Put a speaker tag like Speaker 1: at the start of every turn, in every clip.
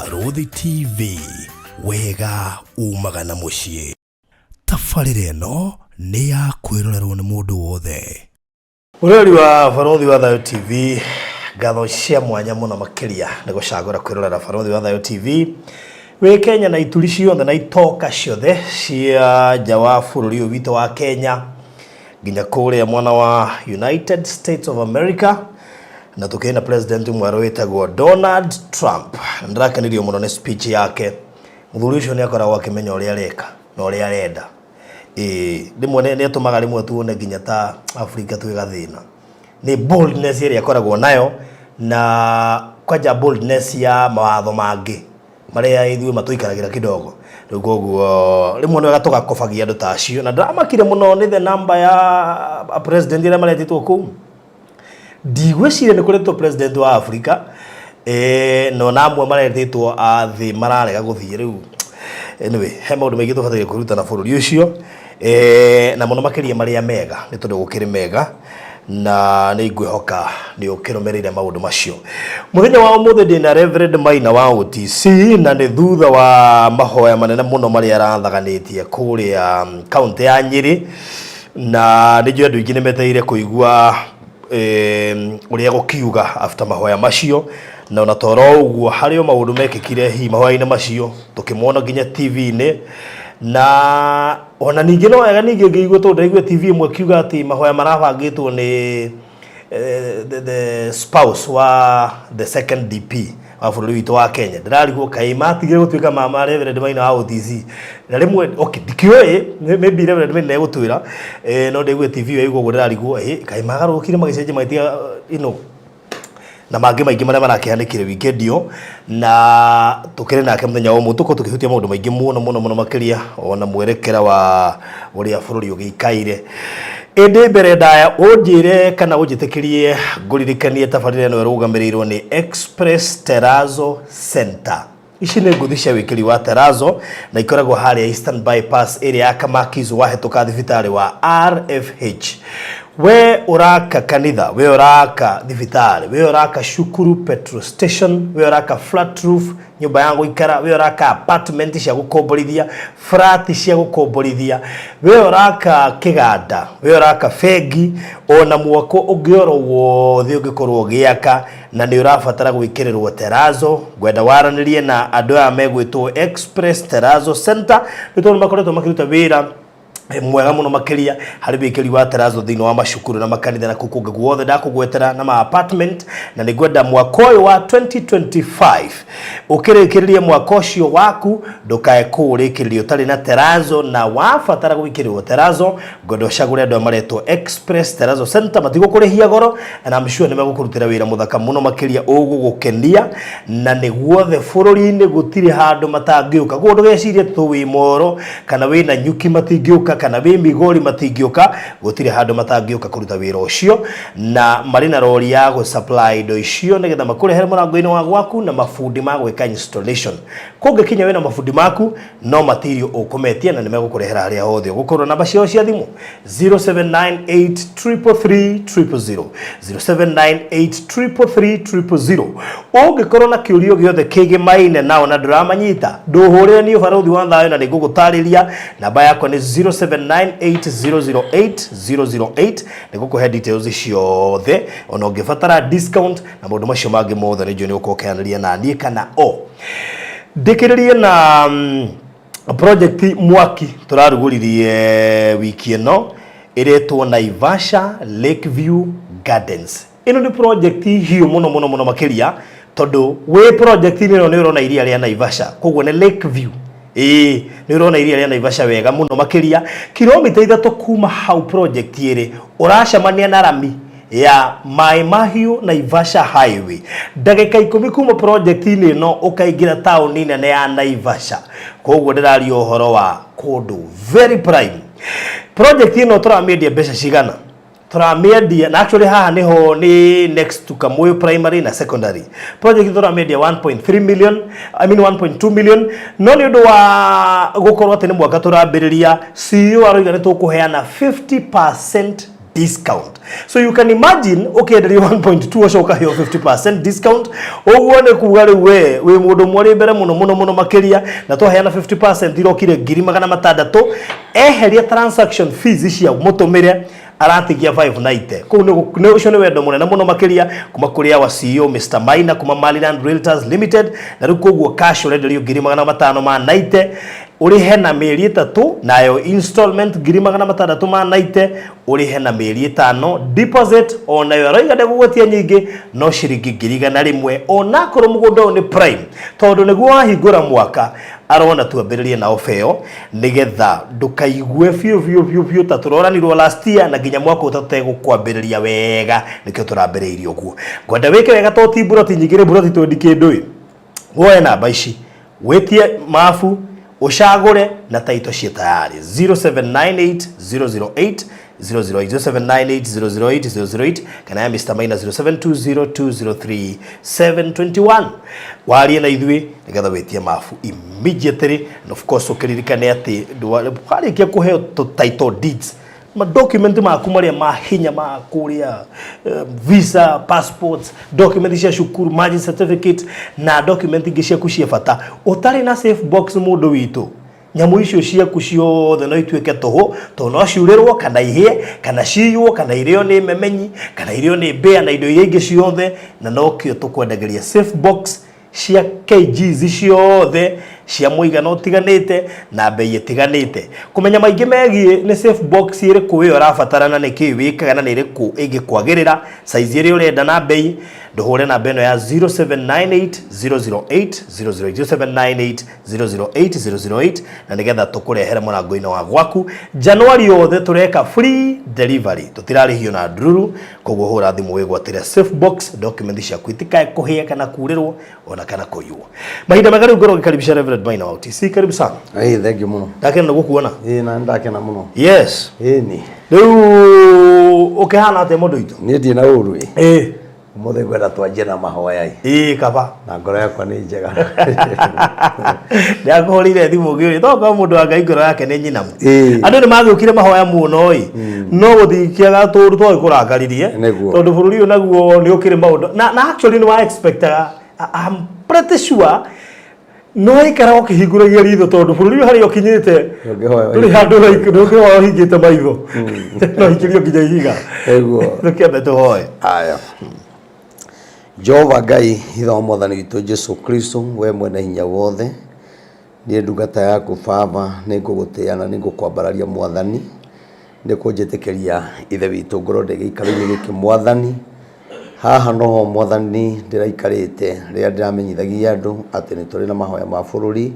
Speaker 1: Barũthi TV, wega umaga na mũciĩ. Tabarĩra ĩno nĩ ya kwĩrorerwo nĩ mũndũ wothe. Mũrori wa Barũthi wa Thayũ TV, ngatho cia mwanya mũno makĩria nĩ gũcagũra kwĩrorera Barũthi wa Thayũ TV wĩ Kenya na ituri ciothe na itoka ciothe cia nja wa bũrũri ũyũ witũ wa Kenya nginya kũrĩa mwena wa United States of America, na tũkĩrĩ na president mwerũ wĩtagwo Donald Trump. Na ndĩrakenirio mũno nĩ speech yake. Mũthuri ũcio nĩ akoragwo akĩmenya ũrĩa areka na ũrĩa arenda. Ĩĩ, rĩmwe nĩ atũmaga rĩmwe tuone nginya ta Afrika twĩ gathĩna nĩ boldness ĩrĩa akoragwo nayo, na kwanja boldness ya mawatho mangĩ marĩa ithuĩ matũikaragĩra kidogo. Rĩu koguo rĩmwe nĩ wega tũgakobagia andũ ta acio, na ndĩramakire mũno nĩ the number ya president arĩa maretĩtwo kũu. Ndigwĩciria nĩ kũretwo president wa Africa, no na amwe maretĩtwo a thĩ mararega gũthiĩ. Rĩu anyway, he maũndũ maingĩ tũbataire kwĩruta na bũrũri ũcio, na mũno makĩria marĩa mega, nĩ tondũ gũkĩrĩ mega, na nĩ ngwĩhoka nĩ ũkĩrũmĩrĩire maũndũ macio. Mũthenya wa ũmũthĩ ndĩna Reverend Maina wa OTC, na nĩ thutha wa mahoya manene mũno marĩa arathaganĩtie kũrĩa kaũntĩ ya Nyĩrĩ, na nĩ njũĩ andũ aingĩ nĩ metereire kũigua ũrĩa gũkiuga after mahoya macio. Na ona toro ũguo, harĩ o maũndũ mekĩkire hihi mahoya-inĩ macio tũkĩmona nginya TV-inĩ, na ona ningĩ no wega ningĩ ngĩigua, tondũ ndaigua TV ĩmwe kiuga atĩ mahoya marabangĩtwo nĩ the spouse wa the second DP wa bũrũri witũ wa Kenya. Ndĩrarigwo kaĩ matigire gũtuĩka mama Reverend Maina wa OTC na rĩmwe. Okay, ndikĩũĩ, maybe Reverend Maina egũtwĩra, no ndaigue TV ĩyo ũguo, ndĩrarigwo kaĩ magarũrũkire magĩcenjia magĩtiga na mangĩ maingĩ marĩa marakĩhanĩkire weekend ĩyo. Na tũkĩrĩ nake mũthenya wa ũmũthĩ, tũkorwo tũkĩhutia maũndũ maingĩ mũno mũno mũno makĩria, ona mwerekera wa ũrĩa bũrũri ũgĩikaire. Ĩndĩ mbere ndaya, ũnjĩre kana ũnjĩtĩkĩrie ngũririkanie tabarĩra ĩno ĩrũgamĩrĩirwo nĩ Express Terrazzo Center. Ici nĩ ngũthi cia wĩkĩri wa terrazzo, na ikoragwo harĩa Eastern Bypass ĩrĩa ya Kamakis, wahĩtũka thibitarĩ wa RFH. We ũraka kanitha, we ũraka thibitarĩ, we ũraka cukuru, petrol station, we ũraka flat roof nyũmba ya gũikara, we ũraka apartment cia gũkomborithia, flat cia gũkomborithia, we ũraka kĩganda, we ũraka bengi, ona mwako ũngĩ oro wothe ũngĩkorwo ũgĩaka na nĩ ũrabatara gwĩkĩrĩrwo terrazzo, ngwenda waranĩrie na andũ aya megwĩtwo Express Terrazzo Center, nĩ tondũ makoretwo makĩruta wĩra mwega mũno makĩria harĩ wĩkĩri wa terrazzo thĩinĩ wa macukuru na makanitha na kũu kũngĩ guothe ndakũgwetera na ma apartment. Na nĩ ngwenda mwaka ũyũ wa 2025 ũkĩrĩkĩrĩria mwaka ũcio waku, ndũkae kũũrĩkĩrĩria ũtarĩ na terrazzo. Na wabatara gwĩkĩrĩrwo terrazzo, ngwenda ũcagũre andũ aya maretwo Express Terrazzo Center. Matigũkũrĩhia goro, and I'm sure nĩ megũkũrutĩra wĩra mũthaka mũno makĩria ũgũgũkenia, na nĩ guothe bũrũri-inĩ gũtirĩ handũ matangĩũka. Koguo ndũgecirie tũ wĩ Moro kana wĩ Nanyuki matingĩũka, kana wĩ Migori matingĩũka. Gũtirĩ handũ matangĩũka kũruta wĩra ũcio, na marĩ na rori ya gũ supply indo icio nĩgetha makũrehere mũrango-inĩ wa gwaku, na mabundi ma gwĩka installation. Kũngĩkinya wĩna mabundi maku, no material ũkũmetia na nĩ megũkũrehera harĩa hothe ũgũkorwo. Namba ciao cia thimũ 0798 333 000, 0798 333 000. Ũngĩkorwo na kĩũrio gĩothe kĩgĩmaine nao na ndũramanyita, ndũhũrĩre niĩ Barũthi wa Thayũ na nĩngũgũtarĩria. Namba yakwa nĩ 0798008008. Nĩngũkũhe details ciothe, ona ũngĩbatara discount na maũndũ macio mangĩ mothe, nĩ njũĩ nĩ ũgũkorwo ũkĩaranĩria na niĩ kana o ndĩkĩrĩrie na project mwaki tũrarugũririe wiki ĩno ĩretwo Naivasha Lakeview Gardens. Ĩno nĩ project hiũ mũno mũno mũno makĩria, tondũ wĩ project-inĩ ĩno nĩ ũrona iria rĩa Naivasha, koguo nĩ Lakeview. Ĩĩ, nĩ ũrona iria rĩa Naivasha wega mũno makĩria. Kilomita 3 kuma hau project ĩrĩ, ũracemania na rami ya Mai Mahiu Naivasha Highway. Ndagĩka 10 kuma project-inĩ ĩno ũkaingĩra taũni nene ya Naivasha. Koguo ndĩraria ũhoro wa kũndũ very prime. Project ĩno tũramĩendia mbeca cigana? Tũramĩendia, na actually haha nĩho nĩ next to Kamuyu Primary na Secondary. Project tũramĩendia 1.3 million, I mean 1.2 million, no nĩ ũndũ wa gũkorwo atĩ nĩ mwaka tũrambĩrĩria, CEO aroiga nĩ tũkũheana 50% Discount. So you can imagine ũkĩenderio 1.2 ũcoka heo 50% discount. Ũguo nĩ kuga rĩu we wĩ mũndũ ũmwe ũrĩ mbere mũno mũno mũno makĩria, na twaheana 50% irokire 600,000. Eheria transaction fees cia mũtũmĩre, aratigia 590. Kũu nĩ ũcio nĩ wendo mũnene mũno makĩria kuma kũrĩ our CEO Mr. Maina kuma Maliland Realtors Limited. Na rĩu koguo cash ũrenderio 590,000, ũrĩhe na mĩeri 3, nayo installment 690,000 ũrĩhe na mĩeri 5. Deposit onayo aroiga ndegũgwetia nyingĩ, no ciringi 100,000, onakorwo mũgũnda ũyũ nĩ prime, tondũ nĩguo wahingũra mwaka. Arona tuambĩrĩrie na ofa ĩyo nĩgetha ndũkaigue biũ biũ biũ biũ ta tũroranirwo last year na nginya mwaka ũyũ tũtegũkwambĩrĩria wega. Nĩkĩo tũrambĩrĩirie ũguo. Ngwenda wĩke wega, to ti mburoti nyingĩ, nĩ mburoti twendi kĩndũ ĩ. Woe namba ici, wĩtie mabu, ũcagũre na taito ciĩ tayari: 0798 008 008, 0798 008 008, kana ya Mr. Maina 0720 203 721. Warie na ithuĩ nĩgetha wĩtie mabu immediately. And of course ũkĩririkane atĩ warĩkia kũheo title deeds, madocument maku marĩa ma hinya ma kũrĩa, visa, passports, document cia cukuru, marriage certificate na document ingĩ ciaku cia bata, ũtarĩ na safe box, mũndũ witũ, nyamũ icio ciaku ciothe no ituĩke tũhũ, tondũ no ciurĩrwo kana ihĩe kana ciywo kana irĩo nĩ memenyi kana irĩo nĩ mbĩa na indo iria ingĩ ciothe. Na nokĩo tũkwendagĩria safe box cia kgs ciothe cia mũigana ũtiganĩte na bei ĩtiganĩte. Kũmenya maingĩ megiĩ nĩ safe box ĩrĩkũ ĩyo ũrabatara na nĩkĩĩ wĩkaga na nĩ ĩrĩkũ ĩngĩkwagĩrĩra, size ĩrĩa ũrenda na bei, ndũhũre namba ĩno ya 0798 008 008, 0798 008 008, na nĩgetha tũkũrehere mũrango-inĩ wa gwaku. Januari yothe tũreka free delivery, tũtirarĩhio na ndururu. Koguo hũra thimũ wĩgwatĩre safe box, document ciaku itikae kũhĩa kana kurĩrwo ona kana kũiywo. Mahinda mega rĩu ngorwo ngĩkaribisha Reverend Maina wa UTC. Karibu sana.
Speaker 2: Ĩĩ, thank you mũno.
Speaker 1: Ndakena nĩ gũkuona.
Speaker 2: Ĩĩ, na ndakena mũno.
Speaker 1: Yes.
Speaker 2: Ĩĩ ni.
Speaker 1: Rĩu ũkĩhana atĩa, mũndũ witũ?
Speaker 2: Niĩ ndirĩ na ũru ĩ. Ũmũthĩ ngwenda twanjie na mahoya ĩ.
Speaker 1: Ĩĩ, kaba.
Speaker 2: Na ngoro yakwa nĩ njega.
Speaker 1: Ndakũhũrĩire thimũ ngĩũria tokorwo mũndũ wa Ngai ngoro yake nĩ nyinamu. Andũ nĩ magĩũkire mahoya mũno ĩ, no gũtingĩaga tũũru twagĩkũrakaririe.
Speaker 2: Nĩguo.
Speaker 1: Tondũ bũrũri ũyũ naguo nĩ ũkĩrĩ maũndũ na actually nĩ wa expectaga. I'm pretty sure no ikara ũkĩhingũragia ritho, tondũ bũrũri ũyũ harĩa ũkinyĩte
Speaker 2: Ndũngĩhoya.
Speaker 1: Ndũrĩ handũ ndũngĩhoya ũhingĩte maitho, no ikĩrio nginya ihiga.
Speaker 2: Nĩguo.
Speaker 1: Tũkĩambe tũhoe.
Speaker 2: Aya. Jehova Ngai, ithe wa Mwathani witũ Jesu Kristo, we mwene hinya wothe, niĩ ndungata yaku Baba, nĩ ngũgũtĩĩa na nĩ ngũkwambararia Mwathani, nĩ kũnjĩtĩkĩria Ithe witũ ngorwo ndĩ gĩikaro-inĩ gĩkĩ Mwathani. Haha noho Mwathani ndĩraikarĩte rĩrĩa ndĩramenyithagia andũ atĩ nĩ tũrĩ na mahoya ma bũrũri,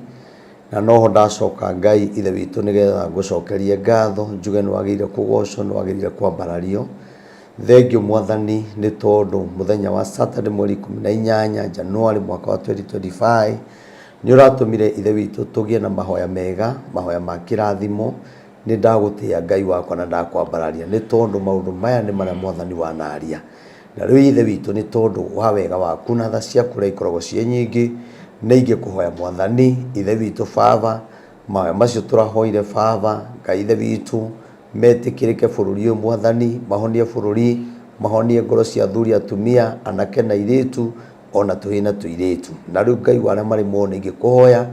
Speaker 2: na noho ndacoka Ngai Ithe witũ nĩgetha ngũcokerie ngatho, njuge nĩ wagĩrĩire kũgocwo, nĩ wagĩrĩire kwambarario. Thengiũ Mwathani nĩ tondũ mũthenya wa Saturday mweri 18 Januari mwaka wa 2025 nĩ ũratũmire Ithe witũ tũgĩe na mahoya mega, mahoya ma kĩrathimo. Nĩ ndagũtĩĩa Ngai wakwa na ndakwambararia nĩ tondũ maũndũ maya nĩ marĩa Mwathani wanaria. Na rĩu Ithe witũ, nĩ tondũ wa wega waku na tha ciaku ũrĩa ikoragwo ciĩ nyingĩ, nĩ ingĩkũhoya Mwathani Ithe witũ Baba, mahoya macio tũrahoire Baba Ngai Ithe witũ metĩkĩrĩke bũrũri ũyũ Mwathani, mahonie bũrũri, mahonie ngoro cia athuri, atumia, anake na airĩtu, ona tũhĩĩ na tũirĩtu. Na rĩu Ngai wa arĩa marĩ muoyo, nĩ ingĩkũhoya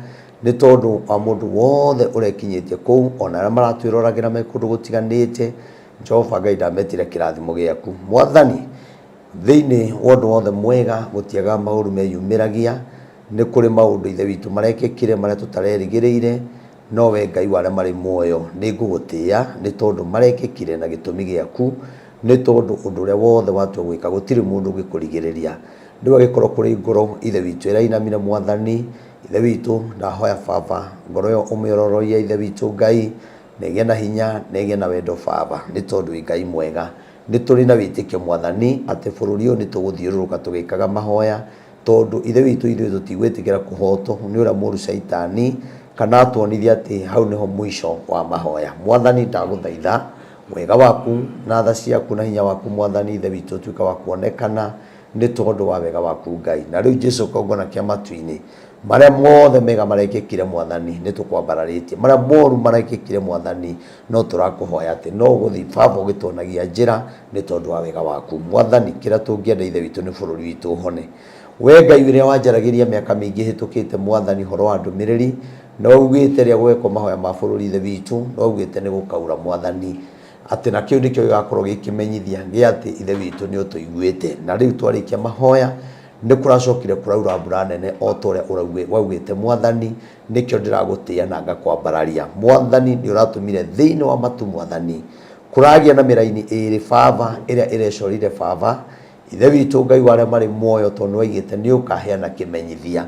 Speaker 2: nĩ tondũ wa mũndũ wothe ũrekinyĩtie kũu, ona arĩa maratwĩroragĩra me kũndũ gũtiganĩte, Jehova Ngai, ndametire kĩrathimo gĩaku Mwathani. Thĩinĩ wa ũndũ wothe mwega gũtiagaga maũru meyumĩragia. Nĩ kũrĩ maũndũ Ithe witũ marekĩkire marĩa tũtarerĩgĩrĩire, no we Ngai wa arĩa marĩ muoyo, nĩ ngũgũtĩĩa nĩ tondũ marekĩkire na gĩtũmi gĩaku, nĩ tondũ ũndũ ũrĩa wothe watua gwĩka gũtirĩ mũndũ ũngĩkũrigĩrĩria. Rĩu agĩkorwo kũrĩ ngoro Ithe witũ ĩrainamire, Mwathani Ithe witũ, ndahoya Baba ngoro ĩyo ũmĩororoie Ithe witũ Ngai, na ĩgĩe na hinya na ĩgĩe na wendo Baba, nĩ tondũ wĩ Ngai mwega. Nĩ tũrĩ na wĩtĩkio Mwathani atĩ bũrũri ũyũ nĩ tũgũthiũrũrũka tũgĩkaga mahoya, tondũ Ithe witũ ithuĩ tũtigwĩtĩkĩra kũhotwo nĩ ũrĩa mũũru Caitani kana atuonithie atĩ hau nĩho mũico wa mahoya. Mwathani, ndagũthaitha wega waku na tha ciaku na hinya waku Mwathani Ithe witũ ũtuĩke wa kuonekana. Nĩ tondũ wa wega waku Ngai. Na rĩu Jesu kĩgongona kĩa matu-inĩ, marĩa mothe mega marekĩkire Mwathani nĩ tũkwambararĩtie, marĩa moru marekĩkire Mwathani no tũrakũhoya atĩ no ũgũthiĩ Baba ũgĩtuonagia njĩra nĩ tondũ wa wega waku. Mwathani, kĩrĩa tũngĩenda Ithe witũ nĩ bũrũri witũ ũhone. We Ngai ũrĩa wanjaragĩria mĩaka mĩingĩ ĩhĩtũkĩte Mwathani ũhoro wa ndũmĩrĩri, na waugĩte rĩrĩa gũgekwo mahoya ma bũrũri Ithe witũ, nĩ waugĩte nĩ gũkaura Mwathani. Atĩ na kĩu nĩkĩo gĩgakorwo gĩ kĩmenyithia gĩa atĩ Ithe witũ nĩ ũtũiguĩte. Na rĩu twarĩkia mahoya, nĩ kũracokire kũraura mbura nene o ta ũrĩa waugĩte Mwathani, nĩkĩo ndĩragũtĩa na ngakwambararia. Mwathani nĩ ũratũmire thĩinĩ wa matu Mwathani, kũragĩa na mĩraini ĩĩrĩ Baba, ĩrĩa ĩrecorire Baba, Ithe witũ Ngai wa arĩa marĩ muoyo, tondũ nĩ waigĩte nĩ ũkaheana kĩmenyithia.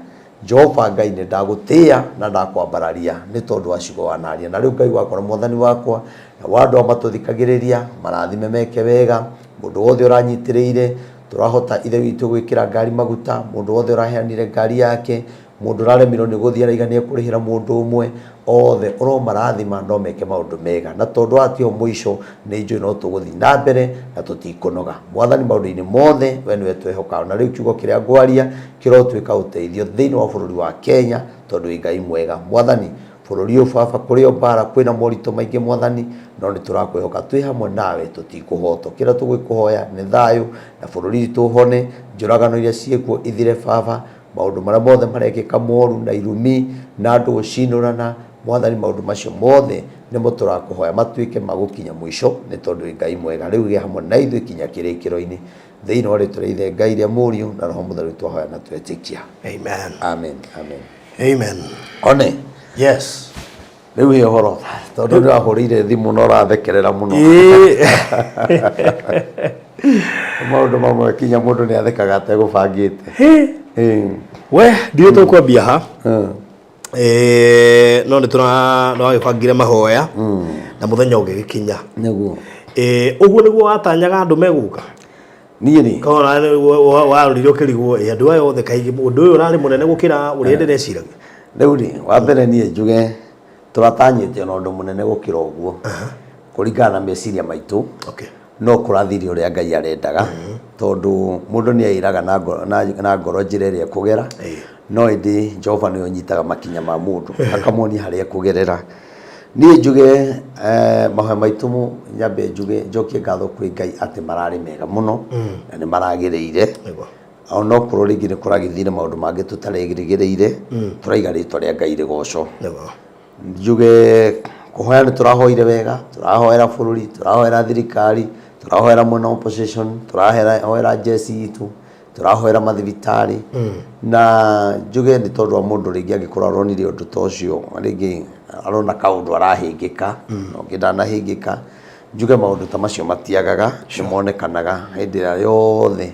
Speaker 2: Jehova Ngai, nĩ ndagũtĩa na ndakwambararia nĩ tondũ wa ciugo wanaria. Na rĩu Ngai wakwa na Mwathani wakwa, na wa andũ aya matũthikagĩrĩria, marathime meke wega, mũndũ wothe ũranyitĩrĩire, tũrahota Ithe witũ gwĩkĩra ngari maguta, mũndũ wothe ũraheanire ngari yake, Mũndũ ũraremirwo nĩ gũthiĩ araiga nĩ ekũrĩhĩra mũndũ ũmwe, othe ũromarathima no meke maũndũ mega. Na tondũ haha tiho mũico, nĩ njũĩ no tũgũthiĩ na mbere na tũtikũnoga. Mwathani maũndũ-inĩ mothe we nĩwe twehokaga. Na rĩu kiugo kĩrĩa ngwaria kĩrotuĩka ũteithio thĩinĩ wa bũrũri wa Kenya tondũ wĩ Ngai mwega. Mwathani, bũrũri ũyũ baba kũrĩ o mbara, kwĩna moritũ maingĩ Mwathani, no nĩ tũrakwĩhoka twĩ hamwe nawe tũtikũhotwo. Kĩrĩa tũgũkũhoya nĩ thayũ na bũrũri witũ ũhone, njũragano iria ciĩkuo ithire baba, Maũndũ marĩa mothe marekĩka moru na irumi na andũ gũcinũrana, Mwathani maũndũ macio mothe nĩmo tũrakũhoya matuĩke ma gũkinya mũico nĩ tondũ wĩ Ngai mwega. Rĩu gĩa hamwe na ithuĩ kinya kĩrĩkĩro-inĩ. Thĩinĩ wa rĩtwa rĩa Ithe Ngai rĩa Mũriũ na Roho Mũtheru twahoya na twetĩkia.
Speaker 1: Amen.
Speaker 2: Amen. Amen.
Speaker 1: Amen.
Speaker 2: One.
Speaker 1: Yes.
Speaker 2: Rĩu he ũhoro tondũ nĩ wahũrĩire thimũ na ũrathekerera mũno. Maũndũ mamwe kinya mũndũ nĩ athekaga ategũbangĩte.
Speaker 1: We ndiũĩ tũkwambia ha. Eh, no nĩ tũra nĩ wagĩbangire mahoya na mũthenya ũgĩgĩkinya.
Speaker 2: Nĩguo.
Speaker 1: Eh, ũguo nĩguo watanyaga andũ megũka?
Speaker 2: Niĩ rĩ
Speaker 1: Kona warorire ũkĩrigwo ĩ andũ aya othe kaingĩ ũndũ ũyũ ũrarĩ mũnene gũkĩra ũrĩa ndĩreciragia.
Speaker 2: Rĩu rĩ wa mbere niĩ njuge tũratanyĩte ona ũndũ mũnene gũkĩra ũguo kũringana na meciria maitũ.
Speaker 1: Okay.
Speaker 2: No kũrathire ũrĩa Ngai arendaga tondũ mũndũ nĩ eĩraga na ngoro, na, na ngoro njĩra ĩrĩa ekũgera no ĩndĩ Jehova nĩwe ũnyitaga makinya ma mũndũ akamuonia harĩa ekũgerera. Niĩ njuge eh, mahoya maitũ nyambe njuge njokie ngatho kwĩ Ngai atĩ mararĩ mega mũno na nĩ maragĩrĩire.
Speaker 1: Nĩguo.
Speaker 2: Onokorwo rĩngĩ nĩ kũragĩthire maũndũ mangĩ tũtarerĩgĩrĩire, tũraiga rĩtwa rĩa Ngai rĩgocwo.
Speaker 1: Nĩguo.
Speaker 2: Njuge kũhoya nĩ tũrahoire wega, tũrahoera bũrũri, tũrahoera thirikari, tũrahoera mwena wa opposition, tũrahoera njeci itũ, tũrahoera mathibitarĩ. Na njuge nĩ tondũ wa mũndũ rĩngĩ angĩkorwo aronire ũndũ ta ũcio, rĩngĩ arona kaũndũ arahĩngĩka, na ũngĩ ndanahĩngĩka, njuge maũndũ ta macio matiagaga, nĩ monekanaga hĩndĩ ĩrĩa yothe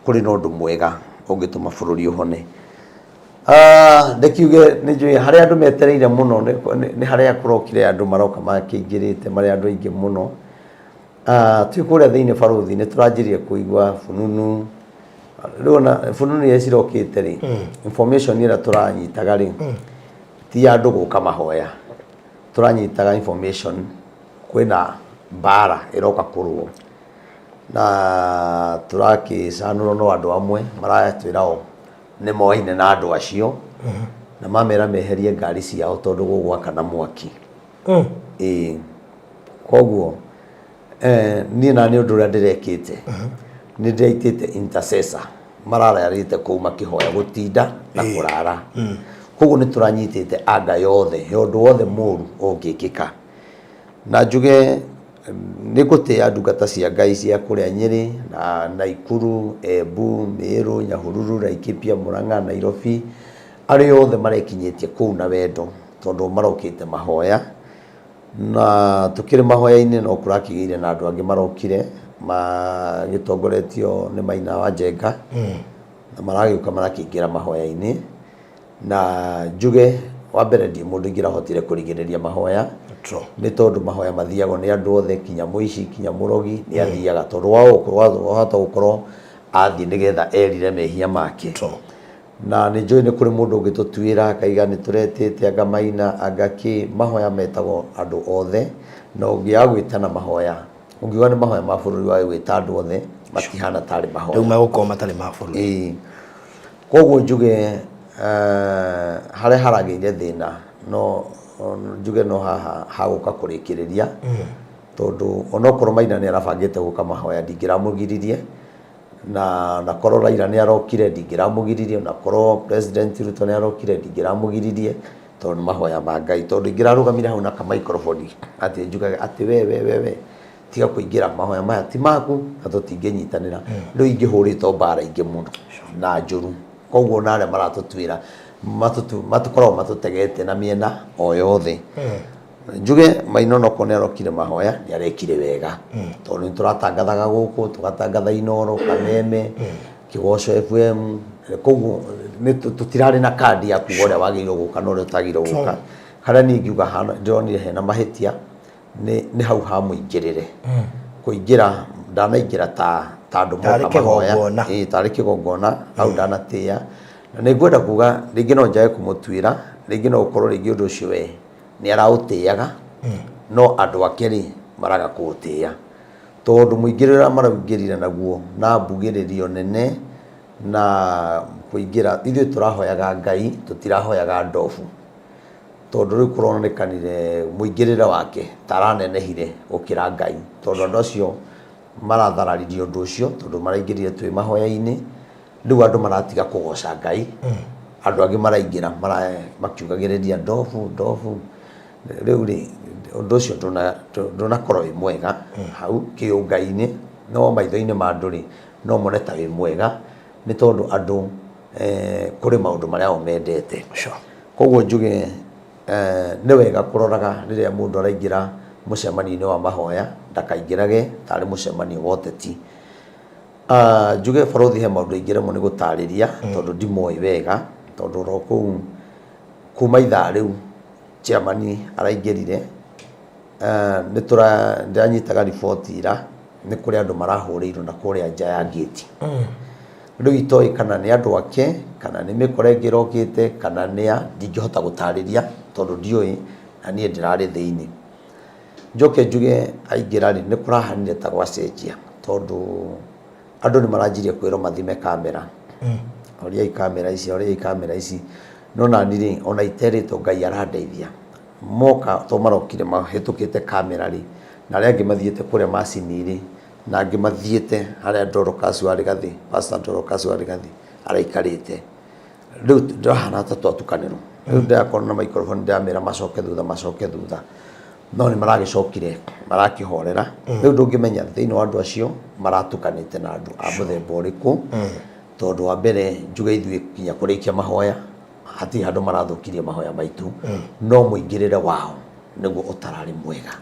Speaker 2: kũrĩ na ũndũ mwega ũngĩtũma bũrũri ũhone. Ah, ndĩkiuge nĩ njũĩ harĩa andũ metereire mũno nĩ harĩa kũrokire andũ maroka makĩingĩrĩte marĩ andũ aingĩ mũno. Ah, twĩ kũrĩa thĩinĩ barũthi nĩ tũranjirie kũigua fununu rĩu ona fununu iria cirokĩte rĩ information ĩrĩa tũranyitaga rĩ ti ya andũ gũka mahoya tũranyitaga information kwĩna mbara ĩroka kũrũo Na tũrakĩcanũrwo no andũ amwe maratwĩra o nĩ moaine na andũ acio na mamera meherie ngari ciao tondũ gũgwakana mwaki. Ĩĩ. Koguo eh, niĩ na nĩ ũndũ ũrĩa ndĩrekĩte nĩ ndĩraitĩte intercessor marararĩte kũu makĩhoya gũtinda na kũrara. Koguo nĩ tũranyitĩte anga yothe ya ũndũ wothe mũru ũngĩkĩka. Na njuge Nĩ ngũtĩa ndungata cia Ngai cia kũrĩa Nyĩrĩ na Naikuru, Embu, Mĩĩrũ, Nyahururu, Laikipia, Mũrang'a, Nairobi, arĩa othe marekinyĩtie kũu na wendo tondũ marokĩte mahoya. Na tũkĩrĩ mahoya-inĩ no kũrakĩgĩire na andũ angĩ marokire magĩtongoretio nĩ Maina wa Njenga na maragĩũka marakĩingĩra mahoya-inĩ. Na njuge wa mbere ndirĩ mũndũ ingĩrahotire kũrigĩrĩria mahoya.
Speaker 1: True.
Speaker 2: Nĩ tondũ mahoya mathiagwo nĩ andũ othe kinya mũici kinya mũrogi nĩ athiaga tondũ wahota gũkorwo athiĩ nĩgetha erire mehia make.
Speaker 1: True.
Speaker 2: Na nĩ njũĩ nĩ kũrĩ mũndũ ũngĩtũtuĩra akaiga nĩ tũretĩte anga maina anga kĩ, mahoya metagwo andũ othe na ũngĩaga gwĩtana mahoya, ũngiuga nĩ mahoya ma bũrũri wage gwĩta andũ othe. Matihana tarĩ mahoya.
Speaker 1: Rĩu megũkorwo matarĩ ma bũrũri.
Speaker 2: Ĩĩ. Koguo njuge harĩa haragĩire thĩna no njuge no haha hagũka kũrĩkĩrĩria, tondũ onokorwo Maina nĩ arabangĩte gũka mahoya ndingĩramũgiririe, na korwo Raila nĩ arokire ndingĩramũgiririe, na korwo President Ruto nĩ arokire ndingĩramũgiririe, tondũ nĩ mahoya ma Ngai. Tondũ ingĩrarũgamire hau na ka microphone atĩ njugage atĩ we we we we tiga kũingĩra, mahoya maya ti maku na tũtingĩnyitanĩra, rĩu ingĩhũrĩtwo mbara ingĩ mũno na njũru. Koguo ona arĩa maratũtuĩra matũkoragwo matũtegete na mĩena o yothe. Njuge Maina onokorwo nĩ arokire mahoya nĩ arekire wega, tondũ nĩ tũratangathaga gũkũ, tũgatangatha Inooro, Kameme, Kĩgoco FM. Koguo tũtirarĩ na kandi ya kuga ũrĩa wagĩrĩirwo gũka na ũrĩa ũtagĩrĩirwo gũka. Harĩa niĩ ingiuga ndĩronire hena mahĩtia nĩ hau ha mũingĩrĩre kũingĩra, ndanaingĩra ta andũ
Speaker 1: Tarĩ
Speaker 2: moka mahoya.
Speaker 1: Kĩgongona.
Speaker 2: Ĩĩ, tarĩ kĩgongona hau ndanatĩĩa. Na nĩ ngwenda kuga rĩngĩ no njage kũmũtuĩra, rĩngĩ no ũkorwo rĩngĩ ũndũ ũcio we nĩ araũtĩaga, no andũ ake rĩ maraga kũũtĩĩa, tondũ mũingĩrĩre ũrĩa maraingĩrire naguo na mbugĩrĩrio nene na kũingĩra, ithuĩ tũrahoyaga Ngai, tũtirahoyaga ndobu. Tondũ rĩu kũronekanire mũingĩrĩre wake ta aranenehire gũkĩra Ngai, tondũ andũ acio marathararirie ũndũ ũcio tondũ maraingĩrire twĩ mahoya-inĩ. Rĩu andũ maratiga kũgoca Ngai, andũ angĩ maraingĩra makiugagĩrĩria ndobu ndobu. Rĩu rĩ ũndũ ũcio ndũnakorwo wĩ mwega hau kĩũngai-inĩ, no maitho-inĩ ma andũ rĩ no mone ta wĩ mwega, nĩ tondũ andũ kũrĩ maũndũ marĩa o mendete. Koguo njuge nĩ wega kũroraga rĩrĩa mũndũ araingĩra mũcemanio-inĩ wa mahoya, ndakaingĩrage tarĩ mũcemanio wa ũteti. Njuge barũthi he maũndũ ingĩremwo nĩ gũtarĩria, tondũ ndimoĩ wega, tondũ oro kũu kuma ithaa rĩu chairman araingĩrire, nĩ ndĩranyitaga riboti ira nĩ kũrĩ andũ marahũrĩirwo na kũrĩa nja ya gate. Rĩu itoĩ kana nĩ andũ ake, kana nĩ mĩkora ĩngĩ ĩrokĩte, kana nĩ a, ndingĩhota gũtarĩria tondũ ndiũĩ na niĩ ndĩrarĩ thĩinĩ. Njoke njuge aingĩra rĩ, nĩ kũrahanire ta gwacenjia, tondũ andũ nĩ maranjirie kwĩrwo mathime kamera. Horiai kamera ici, horiai kamera ici. No nani rĩ, ona iterĩtwo Ngai arandeithia. Moka to marokire mahĩtũkĩte kamera rĩ, na arĩa angĩ mathiĩte kũrĩa macini rĩ, na angĩ mathiĩte harĩa Dorcas wa Rigathi, Pastor Dorcas wa Rigathi araikarĩte. Rĩu ndĩrahana ta twatukanĩrwo. Rĩu ndĩrakorwo na microphone ndĩramera macoke thutha, macoke thutha, no nĩ maragĩcokire marakĩhorera. Rĩu ndũngĩmenya thĩinĩ wa andũ acio maratukanĩte na andũ a mũthemba ũrĩkũ, tondũ wa mbere njuge ithuĩ kinya kũrĩkia mahoya hatirĩ handũ marathũkirie mahoya maitũ, no mũingĩrĩre wao nĩguo ũtararĩ mwega,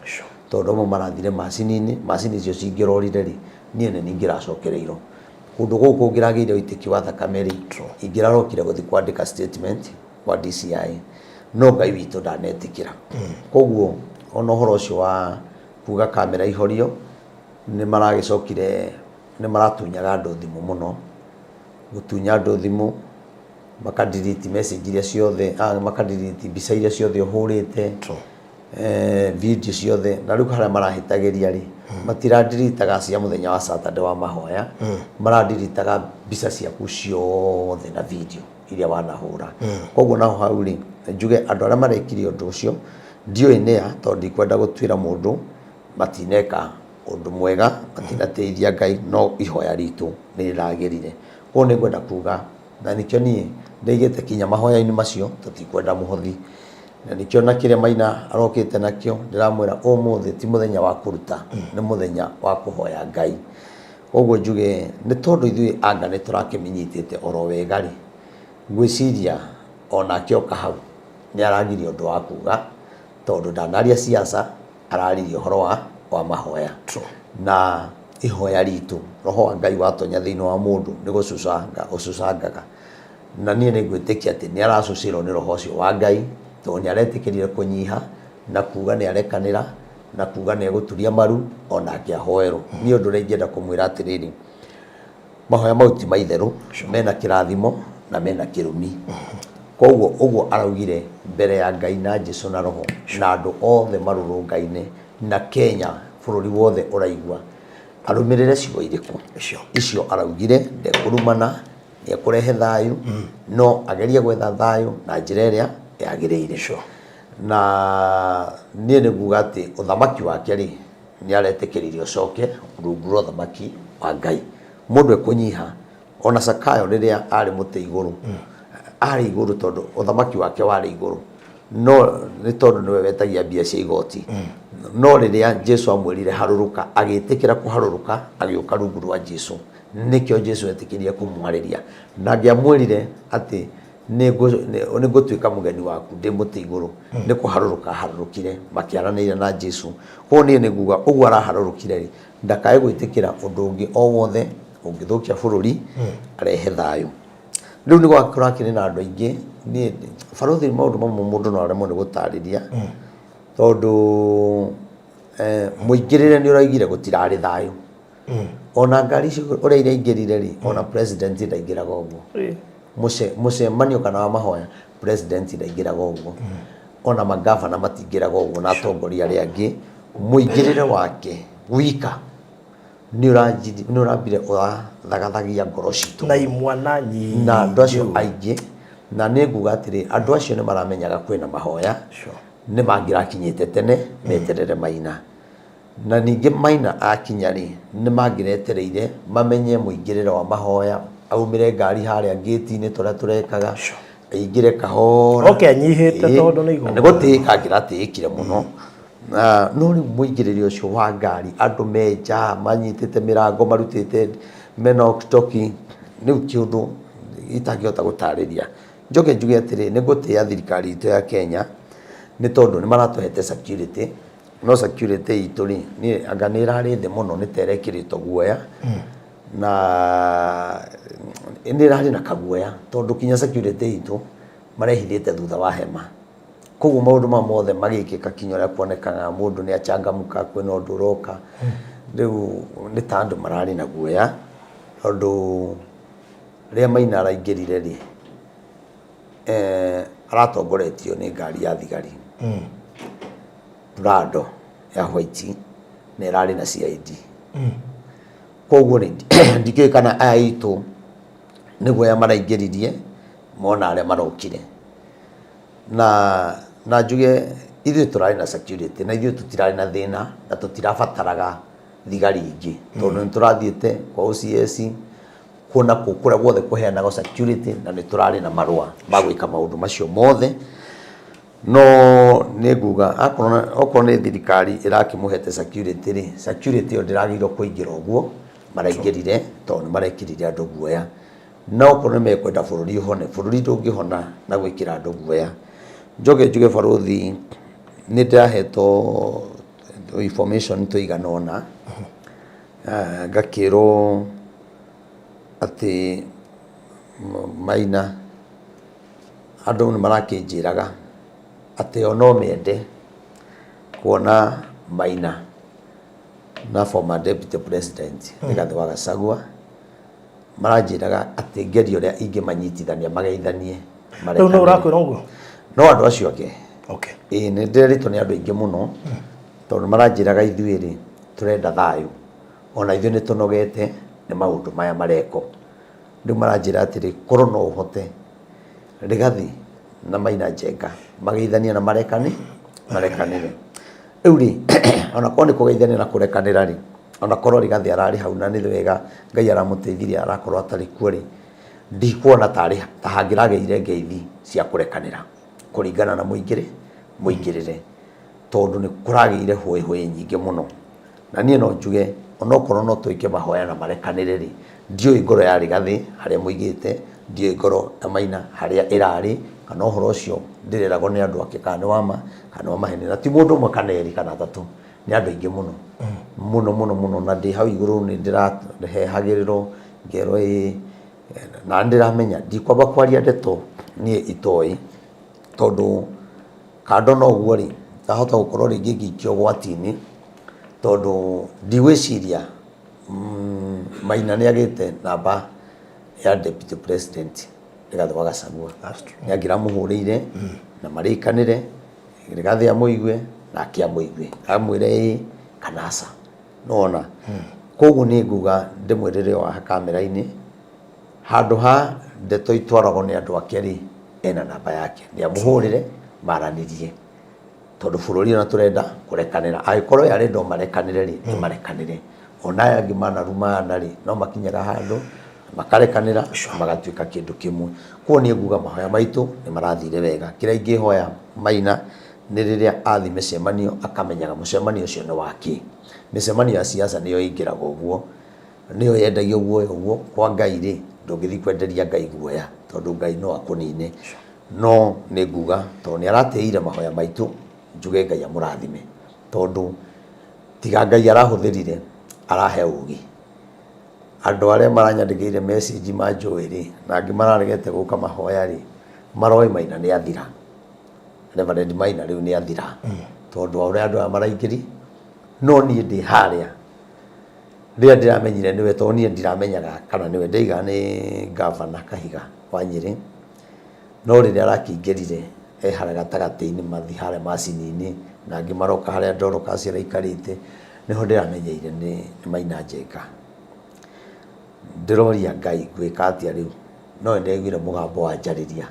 Speaker 2: tondũ amwe marathire macini-inĩ. Macini icio cingĩrorire rĩ, niĩ nĩ ningĩracokereirwo kũndũ gũkũ ngĩragĩire ũitĩki wa thakame rĩ, ingĩrarokire gũthiĩ kwandĩka statement kwa DCI, no Ngai witũ ndanetĩkĩra. Koguo ona ũhoro ũcio wa kuga kamera ihorio, nĩ maragĩcokire nĩ maratunyaga andũ thimũ mũno, gũtunya andũ thimũ, maka delete message iria ciothe, maka delete mbica iria ciothe ũhũrĩte, video ciothe. Na rĩu harĩa marahĩtagĩria rĩ, matiradiritaga cia mũthenya wa Saturday wa mahoya, maradiritaga mbica ciaku ciothe na video iria wanahũra. Koguo naho hau rĩ, njuge andũ arĩa marekire ũndũ ũcio ndiũĩ nĩa, tondũ ndikwenda gũtuĩra mũndũ, matineka ũndũ mwega, matinateithia Ngai, no ihoya ritũ nĩ rĩragĩrire. Koguo nĩ ngwenda kuga, na nĩkĩo niĩ ndaigĩte kinya mahoya-inĩ macio tũtikwenda mũhothi, na nĩkĩo na kĩrĩa Maina arokĩte nakĩo ndĩramwĩra ũmũthĩ ti mũthenya wa kũruta, nĩ mũthenya wa kũhoya Ngai. Koguo njuge nĩ tondũ ithuĩ anga nĩ tũrakĩmĩnyitĩte oro wega rĩ, ngwĩciria onake oka hau nĩ aragiria ũndũ wa kuga, tondũ ndanaria siasa, araririe ũhoro wa mahoya. Na ihoya ritũ, roho wa Ngai watonya thĩinĩ wa mũndũ nĩ gũcucanga ũcucangaga, na niĩ nĩ ngwĩtĩkia atĩ nĩ aracucĩrwo nĩ roho ũcio wa Ngai, tondũ nĩ aretĩkĩrire kũnyiha na kuga nĩ arekanĩra na kuga nĩ egũturia maru onake ahoerwo. Niĩ ũndũ ũrĩa ingĩenda kũmwĩra atĩrĩrĩ, mahoya mau ti maitherũ, mena kĩrathimo na mena kĩrumi. Koguo ũguo araugire mbere ya Ngai na Jesu na roho na andũ othe marũrũngaine na Kenya, bũrũri wothe ũraigua. Arũmĩrĩre ciugo irĩkũ?
Speaker 1: Icio.
Speaker 2: Icio araugire ndekũrumana, nĩekũrehe thayũ, no agerie gwetha thayũ na njĩra ĩrĩa yagĩrĩire. Na niĩ nĩ nguga atĩ ũthamaki wake rĩ, nĩ aretĩkĩririe ũcoke rungu rwa ũthamaki wa Ngai. Mũndũ ekũnyiha, ona Zakayo rĩrĩa arĩ mũtĩ igũrũ, arĩ igũrũ tondũ ũthamaki wake warĩ igũrũ, no nĩ tondũ nĩwe wetagia mbia cia igoti. No rĩrĩa Jesu amwĩrire harũrũka, agĩtĩkĩra kũharũrũka, agĩũka rungu rwa Jesu. Nĩkĩo Jesu etĩkĩrire kũmwarĩria. Na angĩamwĩrire atĩ nĩngũtuĩka mũgeni waku ndĩ mũtĩ igũrũ, nĩ kũharũrũka aharũrũkire, makĩaranĩria na Jesu. Koguo niĩ nĩ nguga ũguo araharũrũkire rĩ, ndakae gwĩtĩkĩra ũndũ ũngĩ o wothe ũngĩthũkia bũrũri, arehe thayũ. Rĩu nĩ kũrakĩrĩ na andũ aingĩ, niĩ barũthi maũndũ mamwe mũndũ no aremwo nĩ gũtarĩria, tondũ mũingĩrĩre nĩ ũraugire gũtirarĩ thayũ. Ona ngari icio ũrĩa iraingĩrire rĩ, ona president ndaingĩraga ũguo. Mũcemanio kana wa mahoya, president ndaingĩraga ũguo. Ona magavana matingĩraga ũguo na atongoria arĩa angĩ. Mũingĩrĩre wake wika nĩ ũrambire ũrathagathagia ngoro citũ.
Speaker 1: Na imwana nyingĩ.
Speaker 2: Na andũ acio aingĩ, na nĩ nguga atĩrĩ, andũ acio nĩ maramenyaga kwĩna mahoya, nĩ mangĩrakinyĩte tene meterere Maina. Na ningĩ Maina akinya rĩ, nĩ mangĩretereire mamenye mũingĩrĩre wa mahoya, aumĩre ngari harĩa ngĩti-inĩ ta ũrĩa tũrekaga, aingĩre kahora.
Speaker 1: Oke anyihĩte tondũ nĩ
Speaker 2: igongona. Nĩ gũtĩĩka angĩratĩĩkire mũno. No rĩu mũingĩrĩre ũcio wa ngari, andũ me nja manyitĩte mĩrango marutĩte mena walkie-talkie, rĩu ti ũndũ itangĩhota gũtarĩria. Njoke njuge atĩrĩ, nĩ ngũtĩĩa thirikari itũ ya Kenya nĩ tondũ nĩ maratũhete security, no security itũ rĩ, niĩ anga nĩ ĩrarĩ thĩ mũno nĩ ta ĩrekĩrĩtwo guoya, na nĩ ĩrarĩ na kaguoya tondũ kinya security itũ marehithĩte thutha wa hema. Koguo maũndũ maya mothe magĩkĩka kinya ũrĩa kuonekaga mũndũ nĩ achangamka, kwĩna ũndũ ũroka, rĩu nĩ ta andũ mararĩ na guoya tondũ rĩrĩa Maina araingĩrire rĩ, aratongoretio nĩ ngari ya thigari, Prado ya white na ĩrarĩ na CID. Koguo rĩ, ndikĩũĩ kana aya aitũ nĩ guoya maraingĩririe mona arĩa marokire. Na njuge ithuĩ tũrarĩ na security na ithuĩ tũtirarĩ na thĩna na tũtirabataraga thigari ingĩ tondũ nĩ tũrathiĩte kwa OCS kuona kũ kũrĩa guothe kũheanagwo security na nĩ tũrarĩ na marũa ma gwĩka maũndũ macio mothe. No nĩ nguga akorwo okorwo nĩ thirikari ĩrakĩmũhete security rĩ, security ĩyo ndĩragĩrĩirwo kũingĩra ũguo maraingĩrire tondũ nĩ marekĩrire andũ guoya. No okorwo nĩ mekwenda bũrũri ũhone, bũrũri ndũngĩhona na gwĩkĩra andũ guoya. Njoke njuge barũthi nĩ ndĩrahetwo information tũigana ũna, ngakĩrwo atĩ Maina andũ nĩ marakĩnjĩraga atĩ o no mende kuona Maina na former deputy president Rigathĩ wa Gachagua, maranjĩraga atĩ ngerie ũrĩa ingĩmanyitithania mageithanie.
Speaker 1: Rĩu nũ ũrakwĩra ũguo?
Speaker 2: No andũ acio angĩ. Ĩĩ nĩ ndĩrerĩtwo nĩ andũ aingĩ mũno tondũ maranjĩraga ithuĩ rĩ tũrenda thayũ, ona ithuĩ nĩ tũnogete nĩ maũndũ maya marekwo. Rĩu maranjĩra atĩrĩ, korwo no ũhote Rigathi na Maina Njenga mageithanie na marekane marekanĩre. Rĩu rĩ, ona korwo nĩ kũgeithania na kũrekanĩra rĩ, ona korwo Rigathi ararĩ hau na nĩ wega Ngai aramũteithirie arakorwo atarĩ kuo rĩ, ndikuona tarĩ ta hangĩragĩire ngeithi cia kũrekanĩra kũringana na mũingĩrĩ mũingĩrĩre tondũ nĩ kũragĩire hũĩ hũĩ nyingĩ mũno. Na niĩ no njuge onokorwo no twĩke mahoya na marekanĩre rĩ, ndiũĩ ngoro ya Rigathĩ harĩa mũigĩte, ndiũĩ ngoro ya Maina harĩa ĩrarĩ, kana ũhoro ũcio ndĩreragwo nĩ andũ ake kana nĩ wa ma kana nĩ wa maheni. Na ti mũndũ ũmwe kana erĩ kana atatũ, nĩ andũ aingĩ mũno mũno mũno mũno, na ndĩ hau igũrũ nĩ ndĩrahehagĩrĩrwo ngerwo ĩĩ, na nĩ ndĩramenya ndikwamba kwaria ndeto niĩ itoĩ, tondũ kando na ũguo rĩ, ndahota gũkorwo rĩngĩ ngĩikio ũgwati-inĩ, tondũ ndigwĩciria Maina nĩ agĩte namba ya deputy president Rigathĩ wa Gachagua. Nĩ angĩramũhũrĩire na marĩkanĩre, Rigathĩ amũigue nake amũigue, amwĩre ĩĩ kana aca. Nĩwona? Koguo niĩ nguga ndĩmwĩrĩre o haha kamera-inĩ, handũ ha ndeto itwaragwo nĩ andũ ake rĩ, ena namba yake, nĩ amũhũrĩre maranĩrie. Tondũ bũrũri ona tũrenda kũrekanĩra, angĩkorwo ye arenda o marekanĩre rĩ, nĩ marekanĩre. Ona aya angĩ manarumana rĩ, no makinyaga handũ makarekanĩra magatuĩka kĩndũ kĩmwe. Koguo niĩ nguga mahoya maitũ nĩ marathire wega. Kĩrĩa ingĩhoya Maina nĩ rĩrĩa athiĩ mĩcemanio akamenyaga mũcemanio ũcio nĩ wa kĩ. Mĩcemanio ya siasa nĩyo ĩingĩraga ũguo, nĩyo yendagia guoya ũguo, kwa Ngai rĩ, ndũngĩthiĩ kwenderia Ngai guoya tondũ Ngai no akũnine. No nĩ nguga tondũ nĩ aratĩire mahoya maitũ, njuge Ngai amũrathime tondũ tiga Ngai arahũthĩrire, arahe ũgĩ. Andũ arĩa maranyandĩkĩire message manjũĩ rĩ, na angĩ mararegete gũka mahoya rĩ, maroĩ Maina nĩ athira. Reverend Maina rĩu nĩ athira tondũ wa ũrĩa andũ aya maraingĩri. No niĩ ndĩ harĩa rĩrĩa ndĩramenyire nĩwe, tondũ niĩ ndiramenyaga kana nĩwe, ndaiga nĩ ngavana Kahiga wa Nyĩrĩ, no rĩrĩa arakĩingĩrire e harĩa gatagatĩ-inĩ mathi harĩa macini-inĩ na angĩ maroka harĩa Dorcas araikarĩte, nĩho ndĩramenyeire nĩ Maina Njenga. Ndĩroria Ngai ngwĩka atĩa rĩu, no nĩndaiguire mũgambo wanjarĩria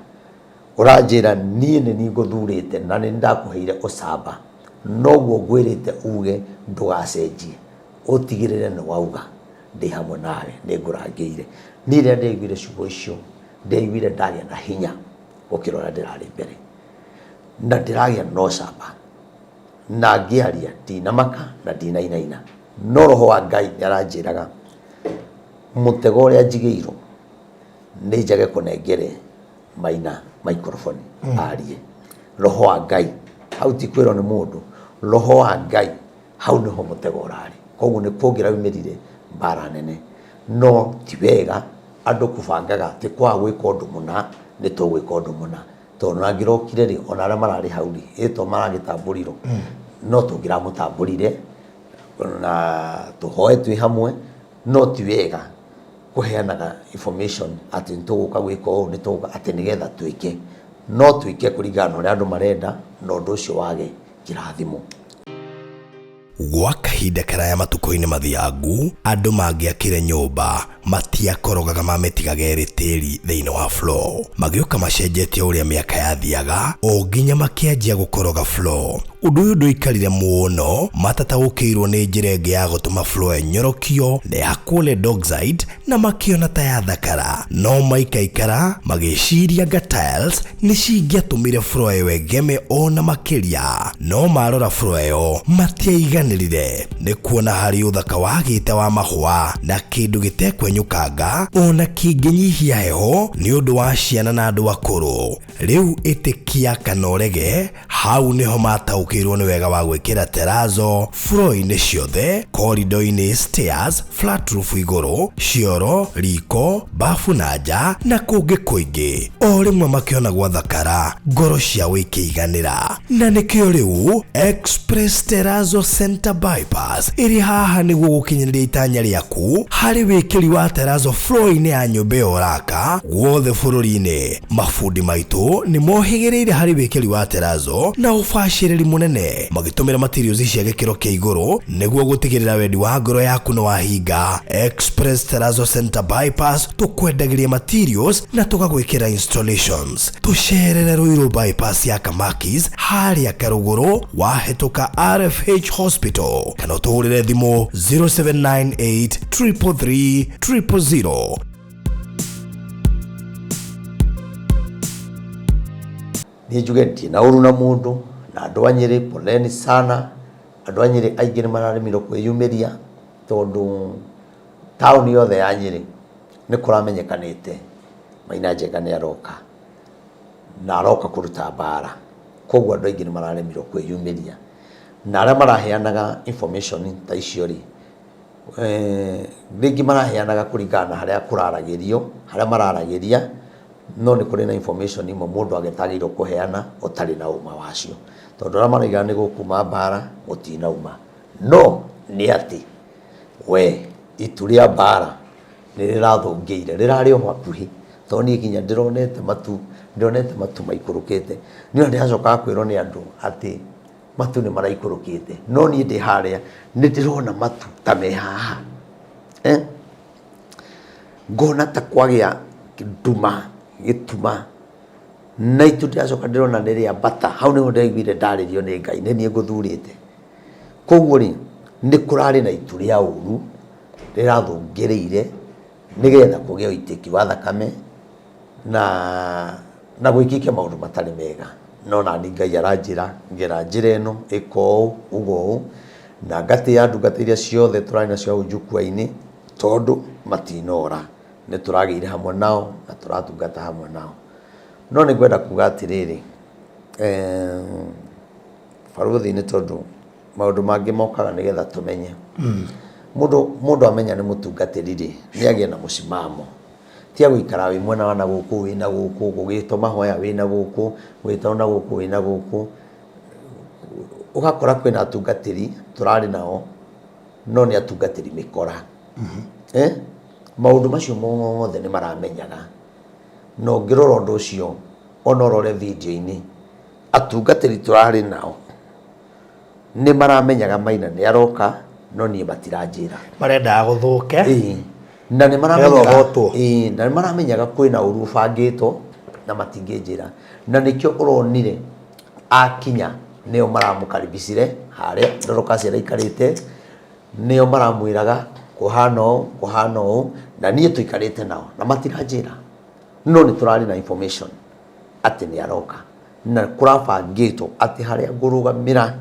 Speaker 2: ũranjĩra niĩ nĩ niĩ ngũthurĩte na nĩ ndakũheire ũcamba, noguo ngwĩrĩte uge ndũgacenjie, ũtigĩrĩre nĩ wauga ndĩ hamwe nawe, nĩ ngũrangĩire. Niĩ rĩrĩa ndaiguire ciugo icio, ndaiguire ndagĩa na hinya gũkĩra ũrĩa ndĩrarĩ mbere, na ndĩragĩa na ũcamba, na ngĩaria ndinamaka na ndinainaina, no roho wa Ngai nĩ aranjĩraga mũtego ũrĩa njigĩirwo nĩ njage kũnengere Maina microphone arie. Roho wa Ngai hau ti kwĩrwo nĩ mũndũ, roho wa Ngai hau nĩho mũtego ũrarĩ. Koguo nĩ kũngĩraumĩrire mbara nene, no ti wega andũ kũbangaga atĩ kwaga gwĩka ũndũ mũna nĩ tũgwĩka ũndũ mũna, tondũ ona angĩrokire rĩ, ona arĩa mararĩ hau rĩ, ĩ to maragĩtambũrirwo, no tũngĩramũtambũrire na tũhoe twĩ hamwe, no ti wega kũheanaga information atĩ nĩ tũgũka gwĩka ũũ, nĩ tũgũka atĩ nĩgetha twĩke. No twĩke kũringana na ũrĩa andũ marenda na ũndũ ũcio wage kĩrathimo.
Speaker 1: Gwa kahinda karaya matukũ-inĩ mathiangu, andũ mangĩakire nyũmba matiakorogaga mamĩtigaga ĩrĩ tĩri thĩinĩ wa floor. Magĩũka macenjetie ũrĩa mĩaka yathiaga o nginya makĩanjia gũkoroga floor. Ũndũ ũyũ ndũikarire mũno matataũkĩirwo nĩ njĩra ĩngĩ ya gũtũma floor ĩnyorokio na ĩhakwo lead oxide na makĩona ta yathakara. No maikaikara magĩciria anga tiles nĩ cingĩatũmire floor ĩyo ĩgeme o na makĩria. No marora floor ĩyo matiaiganĩrire nĩ kuona harĩ ũthaka wagĩte wa mahũa na kĩndũ gĩtekwenyũkanga o na kĩngĩnyihia heho nĩ ũndũ wa ciana na andũ akũrũ. Rĩu ĩtĩkia kana ũrege, hau nĩho mataũkĩirwo nĩ wega wa gwĩkĩra terrazzo floor-inĩ ciothe, corridor-inĩ, stairs, flat roof igũrũ, cioro, riko, bafu na nja na kũngĩ kũingĩ. O rĩmwe makĩona gwathakara, ngoro ciao ikĩiganĩra. Na nĩkĩo rĩu Express Terrazzo Center Bypass ĩrĩ haha nĩguo gũkinyanĩria itanya rĩaku harĩ wĩkĩri wa terrazzo floor-inĩ ya nyũmba ĩyo ũraka guothe bũrũri-inĩ. Mabundi maitũ nĩ mohĩgĩrĩire harĩ wĩkĩri wa terrazzo na ũbacĩrĩri mũnene magĩtũmĩra materials cia gĩkĩro kĩa igũrũ nĩguo gũtigĩrĩra wendi wa ngoro yaku nĩ wahinga. Express Terrazzo Center Bypass tũkwendagĩria materials na tũgagwĩkĩra installations. Tũcerere Ruiru Bypass ya Kamakis harĩa Karũgũrũ wahĩtũka RFH Hospital kana ũtũhũrĩre thimũ 0798 333 000.
Speaker 2: Niĩ njuge ndirĩ na ũru na mũndũ, na andũ a Nyĩrĩ poleni sana, andũ a Nyĩrĩ aingĩ nĩ mararemirwo kwĩyumĩria tondũ taũni yothe ya Nyĩrĩ nĩ kũramenyekanĩte Maina Njenga nĩ aroka na aroka kũruta mbara, koguo andũ aingĩ nĩ mararemirwo kwĩyumĩria, na arĩa maraheanaga information ta icio rĩ, rĩngĩ maraheanaga kũringana na harĩa kũraragĩrio, harĩa mararagĩria, no nĩ kũrĩ na information imwe mũndũ atagĩrĩirwo kũheana ũtarĩ na ũma wacio, tondũ arĩa marauga nĩ gũkuma mbara gũtinauma, no nĩ atĩ we itu rĩa mbara nĩ rĩrathũngĩire, rĩrarĩ o hakuhĩ, tondũ niĩ nginya ndĩronete matu, ndĩronete matu maikũrũkĩte, niĩ ona ndĩracokaga kwĩrwo nĩ andũ atĩ matu nĩ maraikũrũkĩte, no niĩ ndĩ harĩa nĩ ndĩrona matu ta me haha. Ngona ta kwagĩa nduma, gĩtuma, na itu ndĩracoka ndĩrona nĩ rĩambata. Hau nĩho ndĩraiguire ndarĩrio nĩ Ngai, nĩ niĩ ngũthurĩte. Koguo rĩ, nĩ kũrarĩ na itu rĩa ũru rĩrathũngĩrĩire nĩgetha kũgĩe ũitĩki wa thakame na gwĩkĩke maũndũ matarĩ mega. No nani Ngai aranjĩra ngera njĩra ĩno, ĩka ũũ, uga ũũ, na ngatĩĩa ndungata iria ciothe tũrarĩ nacio hau njukwa-inĩ. Tondũ matinora, nĩ tũragĩire hamwe nao na tũratungata hamwe nao. No nĩ ngwenda kuga atĩrĩrĩ, barũthi nĩ tondũ maũndũ mangĩ mokaga nĩgetha tũmenye. Mũndũ mũndũ amenya nĩ mũtungatĩri rĩ, nĩ agĩe na mũsimamo. Tiga gũikara wĩ mwena wa na gũkũ, wĩ na gũkũ, gũgĩtwo mahoya wĩ na gũkũ, gũgĩtwo na gũkũ wĩ na gũkũ. Ũgakora kwĩna atungatĩri tũrarĩ nao no nĩ atungatĩri mĩkora. Eh? Maũndũ macio mothe nĩ maramenyaga. Na ũngĩrora ũndũ ũcio ona ũrore video-inĩ, atungatĩri tũrarĩ nao nĩ maramenyaga Maina nĩ aroka no niĩ matiranjĩra.
Speaker 1: Marendaga gũthũke.
Speaker 2: Ĩĩ. Na nĩ
Speaker 1: Nĩgetha
Speaker 2: maramenyaga
Speaker 1: ũhotwo.
Speaker 2: ĩĩ, na nĩ maramenyaga kwĩna ũru ũbangĩtwo na matingĩnjĩra. Na nĩkĩo ũronire akinya nĩo maramũkaribicire harĩa Dorcas araikarĩte, nĩo maramwĩraga kũhana ũũ, kũhana ũũ, na niĩ tũikarĩte nao na matiranjĩra. No nĩ tũrarĩ na information atĩ nĩ aroka na kũrabangĩtwo atĩ harĩa ngũrũgamĩra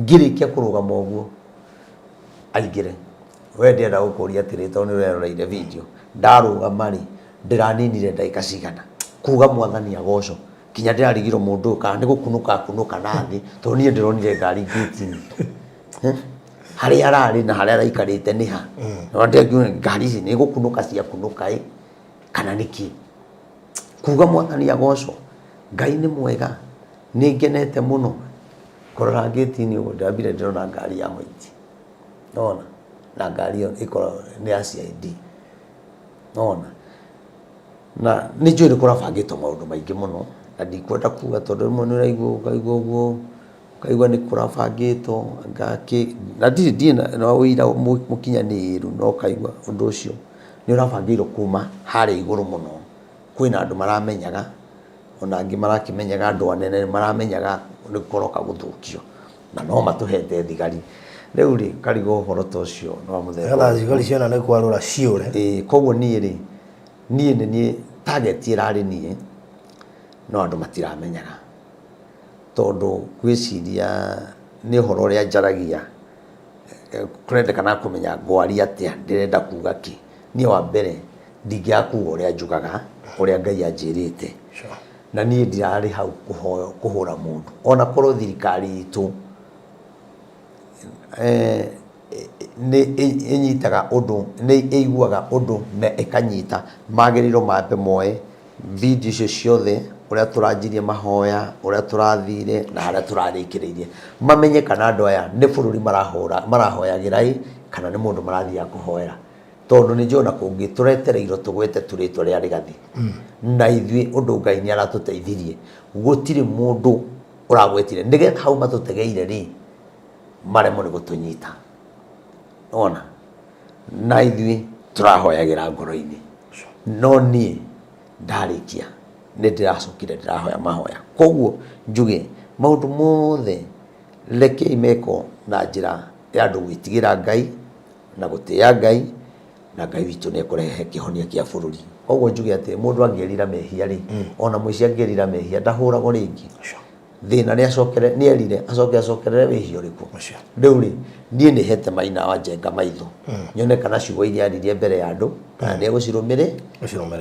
Speaker 2: ngĩrĩkia kũrũgama ũguo aingĩre. We ndĩrenda gũkũria atĩrĩ tondũ nĩ ũreroreire video, ndarũgama rĩ, ndĩraninire ndagĩka cigana kuga mwathani agocwo? Nginya ndĩrarigirwo mũndũ ũyũ kana nĩ gũkunũka akunũka na thĩ, tondũ niĩ ndĩronire ngari ngĩti-inĩ. Eh? Harĩa ararĩ na harĩa araikarĩte nĩ ha? Na ndĩrakiuga ngari ici nĩ gũkunũka ciakunũka ĩ, kana nĩkĩ? Kuga mwathani agocwo, Ngai nĩ mwega, nĩ ngenete mũno. Kũrora ngĩti-inĩ ũguo ndĩrambire ndĩrona ngari ya white. Nona? Na ngari ĩyo ĩkoragwo nĩ ya CID. Nona? Na nĩ njũĩ nĩ kũrabangĩtwo maũndũ maingĩ mũno, na ndikwenda kuga tondũ rĩmwe nĩ ũraigua ũkaigua ũguo, ũkaigua nĩ kũrabangĩtwo anga kĩ, na ndirĩ ndirĩ na ũira mũkinyanĩru no ũkaigua ũndũ ũcio nĩ ũrabangĩirwo kuma harĩa igũrũ mũno. Kwĩna andũ maramenyaga, ona angĩ marakĩmenyaga andũ anene nĩ maramenyaga nĩ kũroka gũthũkio, na no matũhete thigari. Rĩu rĩ, ũkarigwo ũhoro ta ũcio nĩ wa mũthemba
Speaker 1: Nĩgetha
Speaker 2: ũrĩkũ.
Speaker 1: thigari ciona nĩ kwarũra ciũre.
Speaker 2: Ĩĩ, koguo niĩ rĩ, niĩ nĩ niĩ target ĩrarĩ niĩ, no andũ matiramenyaga. Tondũ ngwĩciria nĩ ũhoro ũrĩa njaragia, kũrendekana kũmenya ngwaria atĩa, ndĩrenda kuga kĩ. Niĩ wa mbere ndingĩaga kuga ũrĩa njugaga, ũrĩa Ngai anjĩrĩte. Na niĩ ndirarĩ hau kũhũra mũndũ. Ona korwo thirikari itũ nĩ ĩnyitaga ũndũ, nĩ ĩiguaga ũndũ na ĩkanyita, magĩrĩirwo mambe moe video icio ciothe, ũrĩa tũranjirie mahoya, ũrĩa tũrathire na harĩa tũrarĩkĩrĩirie. Mamenye kana andũ aya nĩ bũrũri marahũra marahoyagĩra ĩ, kana nĩ mũndũ marathiaga kũhoera. Tondũ nĩ njũĩ ona kũngĩ tũretereirwo tũgwete tu rĩtwa rĩa Rigathi. Na ithuĩ ũndũ Ngai nĩ aratũteithirie, gũtirĩ mũndũ ũragwetire. Nĩgetha hau matũtegeire rĩ, maremwo nĩ gũtũnyita. Nĩwona? Na ithuĩ tũrahoyagĩra ngoro-inĩ. No niĩ ndarĩkia nĩ ndĩracokire ndĩrahoya mahoya. Koguo njuge maũndũ mothe rekei mekwo na njĩra ya andũ gwĩtigĩra Ngai na gũtĩa Ngai, na Ngai witũ nĩ ekũrehe kĩhonia kĩa bũrũri. Koguo njuge atĩ mũndũ angĩerira mehia rĩ, ona mũici angĩerira mehia ndahũragwo rĩngĩ. Thĩna nĩ acokere nĩ erire acoke acokerere wĩhia ũrĩkũ. Rĩu rĩ, niĩ nĩ hete Maina wa Njenga maitho nyone kana ciugo iria aririe mbere ya andũ kana nĩ egũcirũmĩrĩ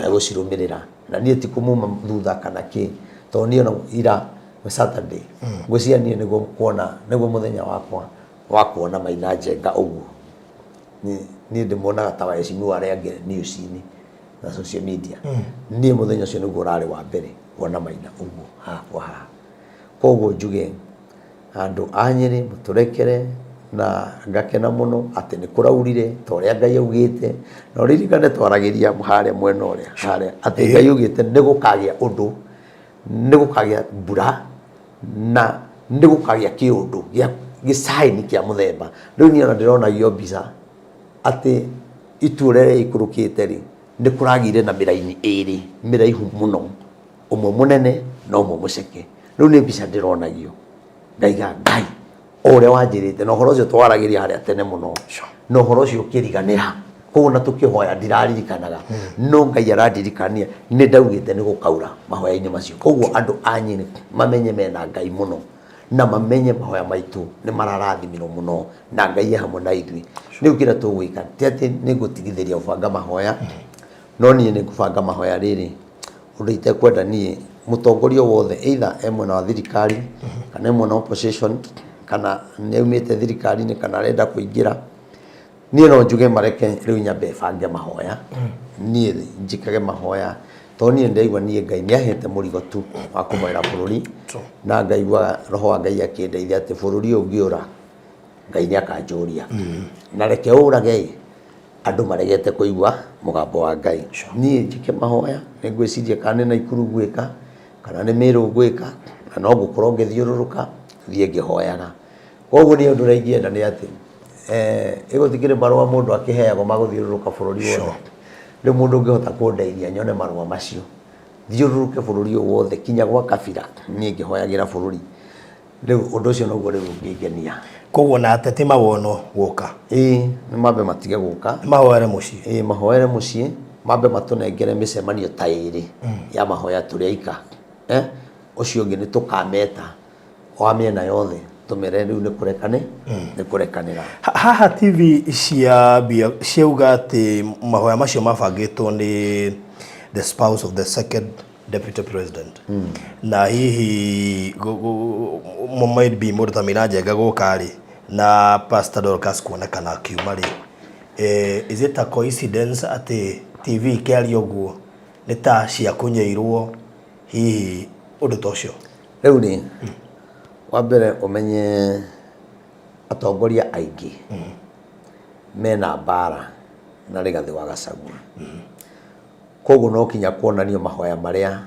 Speaker 2: egũcirũmĩrĩra. Na niĩ ti kũmuma thutha kana kĩ, tondũ niĩ ona ira Saturday ngwĩciria niĩ nĩguo kuona nĩguo mũthenya wakwa wa kuona Maina Njenga ũguo. Niĩ ndĩmuonaga ta waheshimiwa arĩa angĩ news-inĩ na social media. Niĩ mũthenya ũcio nĩguo ũrarĩ wa mbere kuona Maina ũguo haha kwa haha. Koguo njuge andũ a Nyĩrĩ mũtũrekere na ngakena mũno atĩ nĩ kũraurire ta ũrĩa Ngai augĩte. Na ũririkane twaragĩria harĩa mwena ũrĩa harĩa atĩ Ngai augĩte nĩ gũkagĩa ũndũ, nĩ gũkagĩa mbura na nĩ gũkagĩa kĩũndũ gĩa gĩcaini kĩa mũthemba. Rĩu niĩ ona ndĩronagio mbica atĩ itu ũrĩa rĩikũrũkĩte rĩ, Nĩ kũragĩire na mĩraini ĩrĩ mĩraihu mũno, ũmwe mũnene na ũmwe mũceke. Rĩu nĩ mbica ndĩronagio, ngaiga Ngai o ũrĩa wanjĩrĩte, na ũhoro ũcio twaragĩria harĩa tene mũno, na ũhoro ũcio ũkĩriganĩra. Koguo na tũkĩhoya ndiraririkanaga, no Ngai arandirikania nĩ ndaugĩte nĩ gũkaura mahoya-inĩ macio. Koguo andũ a Nyĩrĩ mamenye mena Ngai mũno, na mamenye mahoya maitũ nĩ mararathimirwo mũno, na Ngai e hamwe na ithuĩ. Rĩu kĩrĩa tũgwĩka ti atĩ nĩ ngũtigithĩria gũbanga mahoya, no niĩ nĩ ngũbanga mahoya rĩrĩ, ũndũ itekwenda niĩ mũtongoria wothe either e mwena wa thirikari kana e mwena wa opposition kana nĩ aumĩte thirikari-inĩ kana arenda kũingĩra, niĩ no njuge mareke rĩu nyambe bange mahoya, niĩ njĩkage mahoya tondũ niĩ ndĩraigua niĩ Ngai nĩ ahete mũrigo tu wa kũhoera bũrũri na ngaigua roho wa Ngai akĩndeithia atĩ bũrũri ũyũ ũngĩũra Ngai nĩ akanjũria na reke ũrage ĩ andũ maregete kũigua mũgambo wa Ngai. Niĩ njĩke mahoya nĩ ngwĩciria kana nĩ Naikuru ngwĩka kana nĩ Meru ngwĩka na no ngũkorwo ngĩthiũrũrũka thiĩ ngĩhoyaga. Koguo niĩ ũndũ ũrĩa ingĩenda nĩ atĩ ĩ gũtikĩrĩ marũa mũndũ akĩheagwo ma gũthiũrũrũka bũrũri wothe. Rĩu mũndũ ũngĩhota kũndeithia nyone marũa macio thiũrũrũke bũrũri ũyũ wothe kinya gwa kabira niĩ ngĩhoyagĩra bũrũri. Rĩu ũndũ ũcio noguo rĩu ũngĩngenia.
Speaker 1: Koguo na ateti mawonwo gũka.
Speaker 2: Ĩĩ nĩ mambe matige gũka.
Speaker 1: Mahoere mũciĩ.
Speaker 2: Ĩĩ mahoere mũciĩ, mambe matũnengere mĩcemanio ta ĩrĩ ya mahoya tũrĩ aika. Eh, ũcio ũngĩ nĩ tũkameta wa mĩena yothe tũmere rĩu nĩ kũrekane, nĩ kũrekanĩra.
Speaker 1: Haha TV ciambia ciauga atĩ mahoya macio mabangĩtwo nĩ the spouse of the second deputy president na hihi maybe mũndũ ta Maina Njenga gũka rĩ na Pastor Dorcas kuonekana akiuma rĩ, is it a coincidence atĩ TV ikĩaria ũguo nĩ ta ciakunyeirwo hihi ũndũ ta ũcio?
Speaker 2: Rĩu rĩ, wa mbere ũmenye atongoria aingĩ mena mbara na Rigathĩ wa Gachagua. Koguo no kinya kuonanio mahoya marĩa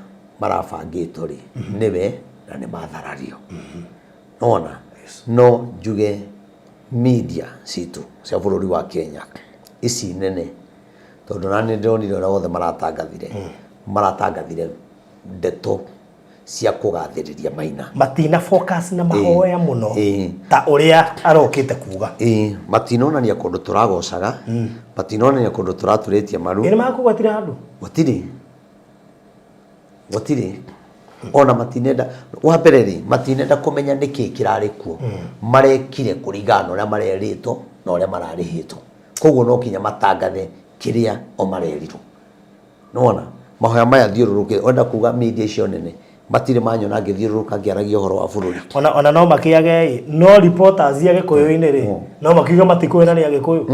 Speaker 2: marabangĩtwo rĩ, nĩwe na nĩ matharario. Nĩwona? No njuge media citũ cia bũrũri wa Kenya ici nene, tondũ nani ndĩronire ũrĩa wothe maratangathire, maratangathire ndeto cia kũgathĩrĩria Maina.
Speaker 1: Matina focus na mahoya mũno ta ũrĩa arokĩte kuga.
Speaker 2: Ĩĩ, matinonania kũndũ tũragocaga, matinonania kũndũ tũraturĩtie maru.
Speaker 1: Ĩ nĩ makũgwetire handũ?
Speaker 2: Gũtirĩ, gũtirĩ. Ona matinenda, wa mbere rĩ, matinenda kũmenya nĩkĩ kĩrarĩ kuo. Marekire kũringana na ũrĩa marerĩtwo na ũrĩa mararĩhĩtwo. Koguo no kinya matangathe kĩrĩa o marerirwo. Nĩwona? Mahoya maya thiũrũrũkĩte, ũrenda kuga media icio nene matirĩ manyona ngĩthiũrũrũka ngĩaragia ũhoro wa bũrũri.
Speaker 1: Ona no makĩage ĩ, no reporters a gĩkũyũ-inĩ rĩ, no makiuge matikũĩ na nĩ agĩkũyũ.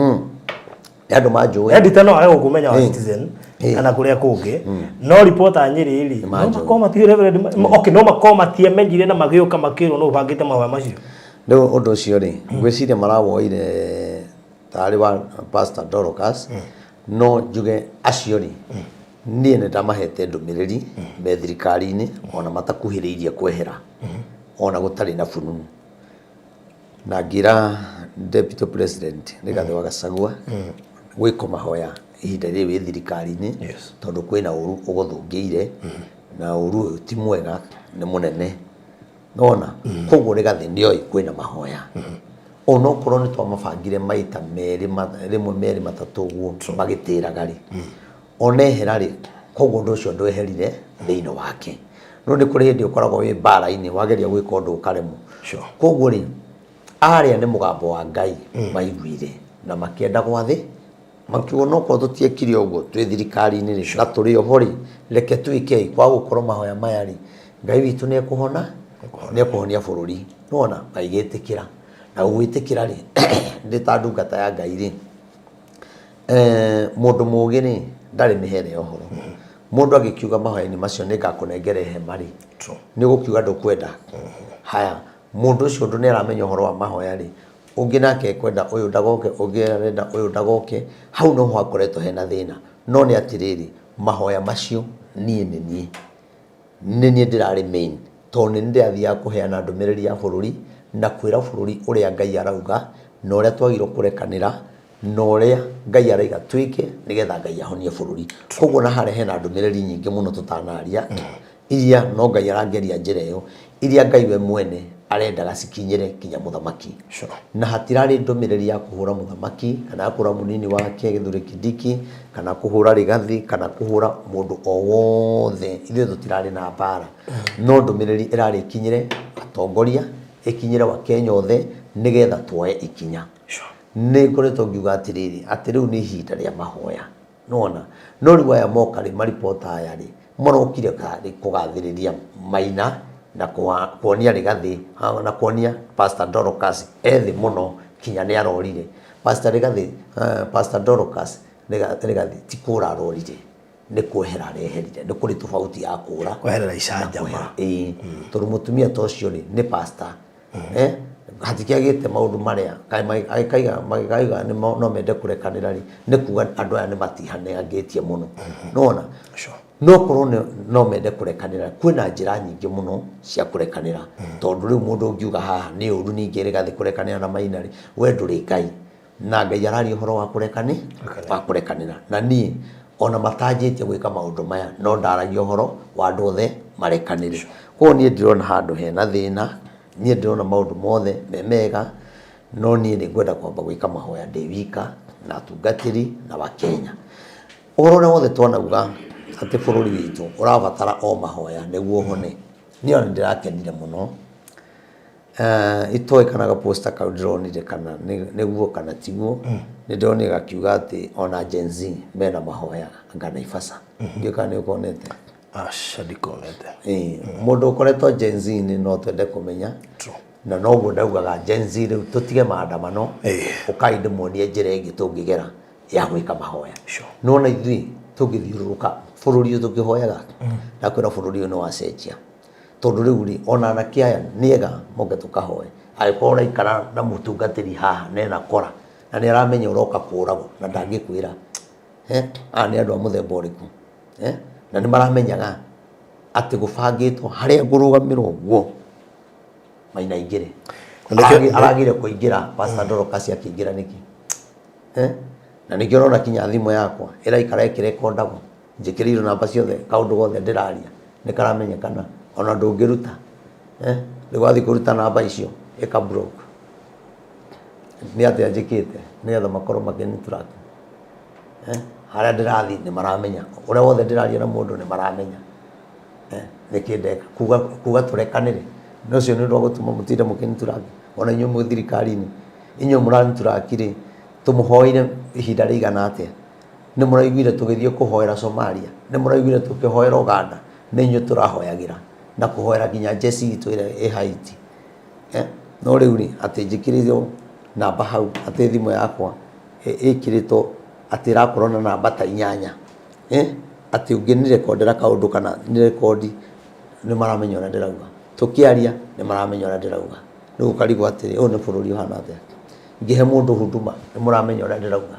Speaker 2: Nĩ andũ manjũĩ.
Speaker 1: Editor no age gũkũmenya wa Citizen kana kũrĩa kũngĩ, no reporter a Nyĩrĩ rĩ, no makorwo matiũĩ Reverend, okay, no makorwo matiamenyire na magĩũka makĩrwo nũ ũbangĩte mahoya macio.
Speaker 2: Rĩu ũndũ ũcio rĩ, ngwĩciria marawoire tarĩ wa Pastor Dorcas, No njuge acio rĩ, niĩ nĩ ndamahete ndũmĩrĩri me thirikari-inĩ ona matakuhĩrĩirie kwehera ona gũtarĩ na fununu. Na ngĩra Deputy President Rigathĩ wa Gachagua gwĩkwo mahoya ihinda rĩrĩ wĩ thirikari-inĩ tondũ kwĩna ũru ũgũthũngĩire na ũru ũyũ ti mwega nĩ mũnene. Nĩwona? Koguo Rigathĩ nĩoĩ kwĩna mahoya. Onokorwo nĩ twamabangire maita merĩ rĩmwe merĩ matatũ ũguo magĩtĩraga rĩ, ona ehera rĩ, koguo ũndũ ũcio ndweherire thĩinĩ wake. No nĩ kũrĩ hĩndĩ ũkoragwo wĩ mbara-inĩ wageria gwĩka ũndũ ũkaremwo. Koguo rĩ, arĩa nĩ mũgambo wa Ngai maiguire na makĩenda gwathĩ Makiuga no korwo tũtiekire ũguo twĩ thirikari-inĩ rĩ na tũrĩ oho rĩ, reke twĩkei kwaga gũkorwo mahoya maya rĩ, Ngai witũ nĩ ekũhona, nĩ ekũhonia bũrũri. Nĩwona? Magĩgĩtĩkĩra. Na gwĩtĩkĩra rĩ, ndĩ ta ndungata ya Ngai rĩ, mũndũ mũgĩ rĩ, ndarĩ mĩhere ya ũhoro. Mũndũ angĩkiuga mahoya-inĩ macio nĩ ngakũnengera ihema rĩ, nĩ ũgũkiuga ndũkwenda? Haya, mũndũ ũcio ũndũ nĩ aramenya ũhoro wa mahoya rĩ, Ũngĩ nake ekwenda ũyũ ndagoke, ũngĩ arenda ũyũ ndagoke, hau noho hakoretwo hena thĩna. No nĩ atĩrĩrĩ, mahoya macio niĩ nĩ niĩ, nĩ niĩ ndĩrarĩ main, tondũ nĩ niĩ ndĩrathiaga kũheana ndũmĩrĩri ya bũrũri na kwĩra bũrũri ũrĩa Ngai arauga na ũrĩa twagĩrĩirwo kũrekanĩra Na ũrĩa Ngai araiga twĩke nĩgetha Ngai ahonie bũrũri. Koguo na harĩa hena ndũmĩrĩri nyingĩ mũno tũtanaria, iria no Ngai arangeria njĩra ĩyo, iria Ngai we mwene arendaga cikinyĩre kinya mũthamaki. Na hatirarĩ ndũmĩrĩri ya kũhũra mũthamaki, kana ya kũhũra mũnini wake Gĩthure Kindiki, kana kũhũra Rigathi, kana kũhũra mũndũ o wothe. Ithuĩ tũtirarĩ na mbara. No ndũmĩrĩri ĩrarĩ ĩkinyĩre atongoria, ĩkinyĩre Wakenya othe, nĩgetha tuoe ikinya. Nĩ ngoretwo ngiuga atĩrĩrĩ, atĩ rĩu nĩ ihinda rĩa mahoya. Nĩwona? No rĩu aya moka rĩ, maribota aya rĩ, marokire karĩ kũgathĩrĩria Maina na kuonia Rigathĩ na kuonia Pastor Dorcas e thĩ mũno kinya nĩ arorire. Pastor Rigathĩ, Pastor Dorcas Rigathĩ ti kũra arorire, nĩ kwehera areherire. Nĩ kũrĩ tofauti ya kũra
Speaker 1: Kweherera icanjama.
Speaker 2: Ĩĩ, tondũ mũtumia ta ũcio rĩ, nĩ pastor. Eh, hatikĩagĩte maũndũ marĩa kaĩ magĩkaiga magĩkaiga nĩ no mende kũrekanĩra rĩ, nĩ kuga andũ aya nĩ matihanangĩtie mũno. Nĩwona? No korwo no mende kũrekanĩra, kwĩna njĩra nyingĩ mũno cia kũrekanĩra. Tondũ rĩu mũndũ ũngiuga haha nĩ ũru ningĩ Rigathĩ kũrekanĩra na Maina rĩ, we ndũrĩ Ngai. Na Ngai araria ũhoro wa kũrekani, wa kũrekanĩra. Na niĩ ona matanjĩtie gwĩka maũndũ maya, no ndaragia ũhoro wa andũ othe marekanĩre. Koguo niĩ ndirona handũ hena thĩna, niĩ ndĩrona maũndũ mothe me mega, no niĩ nĩ ngwenda kwamba gwĩka mahoya ndĩ wika na atungatĩri na Wakenya. Ũhoro ũrĩa wothe twanauga atĩ bũrũri witũ ũrabatara o mahoya nĩguo ũhone, niĩ ona nĩ ndĩrakenire mũno. Itoĩ kana ga poster kau ndĩronire kana nĩguo kana tiguo, nĩ ndĩronire gakiuga atĩ ona Gen Z mena mahoya anga Naivasha. Ndiũĩ kana nĩ ũkonete.
Speaker 1: Aca ndikonete.
Speaker 2: Ĩĩ, mũndũ ũkoretwo Gen Z-inĩ no twende kũmenya. Na noguo ndaugaga Gen Z rĩu tũtige maandamano, ũkai ndĩmuonie njĩra ĩngĩ tũngĩgera ya gwĩka mahoya. Nĩwona ithuĩ tũngĩthiũrũrũka bũrũri ũyũ tũkĩhoyaga, ndakwĩra bũrũri ũyũ nĩ wacenjia. Tondũ rĩu rĩ, ona anake aya nĩ ega moke tũkahoe. Angĩkorwo ũraikara na mũtungatĩri haha na ena kora, na nĩ aramenya ũroka kũragwo na ndangĩkwĩra, aya nĩ andũ a mũthemba ũrĩkũ? Na nĩ maramenyaga atĩ gũbangĩtwo harĩa ngũrũgamĩra ũguo Maina aingĩre. Aragire kũingĩra Pastor Dorcas akĩingĩra nĩkĩ? Na nĩkĩo ũrona kinya thimũ yakwa ĩraikara ĩkĩrekondagwo. Njĩkĩrĩirwo namba ciothe kaũndũ gothe ndĩraria nĩ karamenyekana ona ndũngĩruta. Rĩu wathiĩ kũruta namba icio ĩka block. Nĩ atĩa njĩkĩte nĩgetha makorwo makĩnĩ track? Harĩa ndĩrathiĩ nĩ maramenya, ũrĩa wothe ndĩraria na mũndũ nĩ maramenya. Nĩkĩ ndeka? Kuga kuga tũrekanĩre? Na ũcio nĩ ũndũ wa gũtũma mũtinde mũkĩnĩ track? Ona inyuĩ mwĩ thirikari-inĩ, inyuĩ mũranĩ track rĩ, tũmũhoeire ihinda rĩigana atĩa? Nĩ mũraiguire tũgĩthiĩ kũhoera Somalia? Nĩ mũraiguire tũkĩhoera Uganda? Nĩ inyuĩ tũrahoyagĩra na kũhoera nginya jeshi itũ ĩrĩa ĩ Haiti. No rĩu rĩ, atĩ njĩkĩrĩirwo namba hau atĩ thimũ yakwa ĩkĩrĩtwo atĩ ĩrakorwo na namba ta inyanya, atĩ ũngĩnĩrekondera kaũndũ kana nĩ rekondi nĩ maramenya ũrĩa ndĩrauga. Tũkĩaria nĩ maramenya ũrĩa ndĩrauga. Rĩu ũkarigwo atĩrĩ, ũyũ nĩ bũrũri ũhana atĩa? Ngĩhe mũndũ huduma nĩ mũramenya ũrĩa ndĩrauga.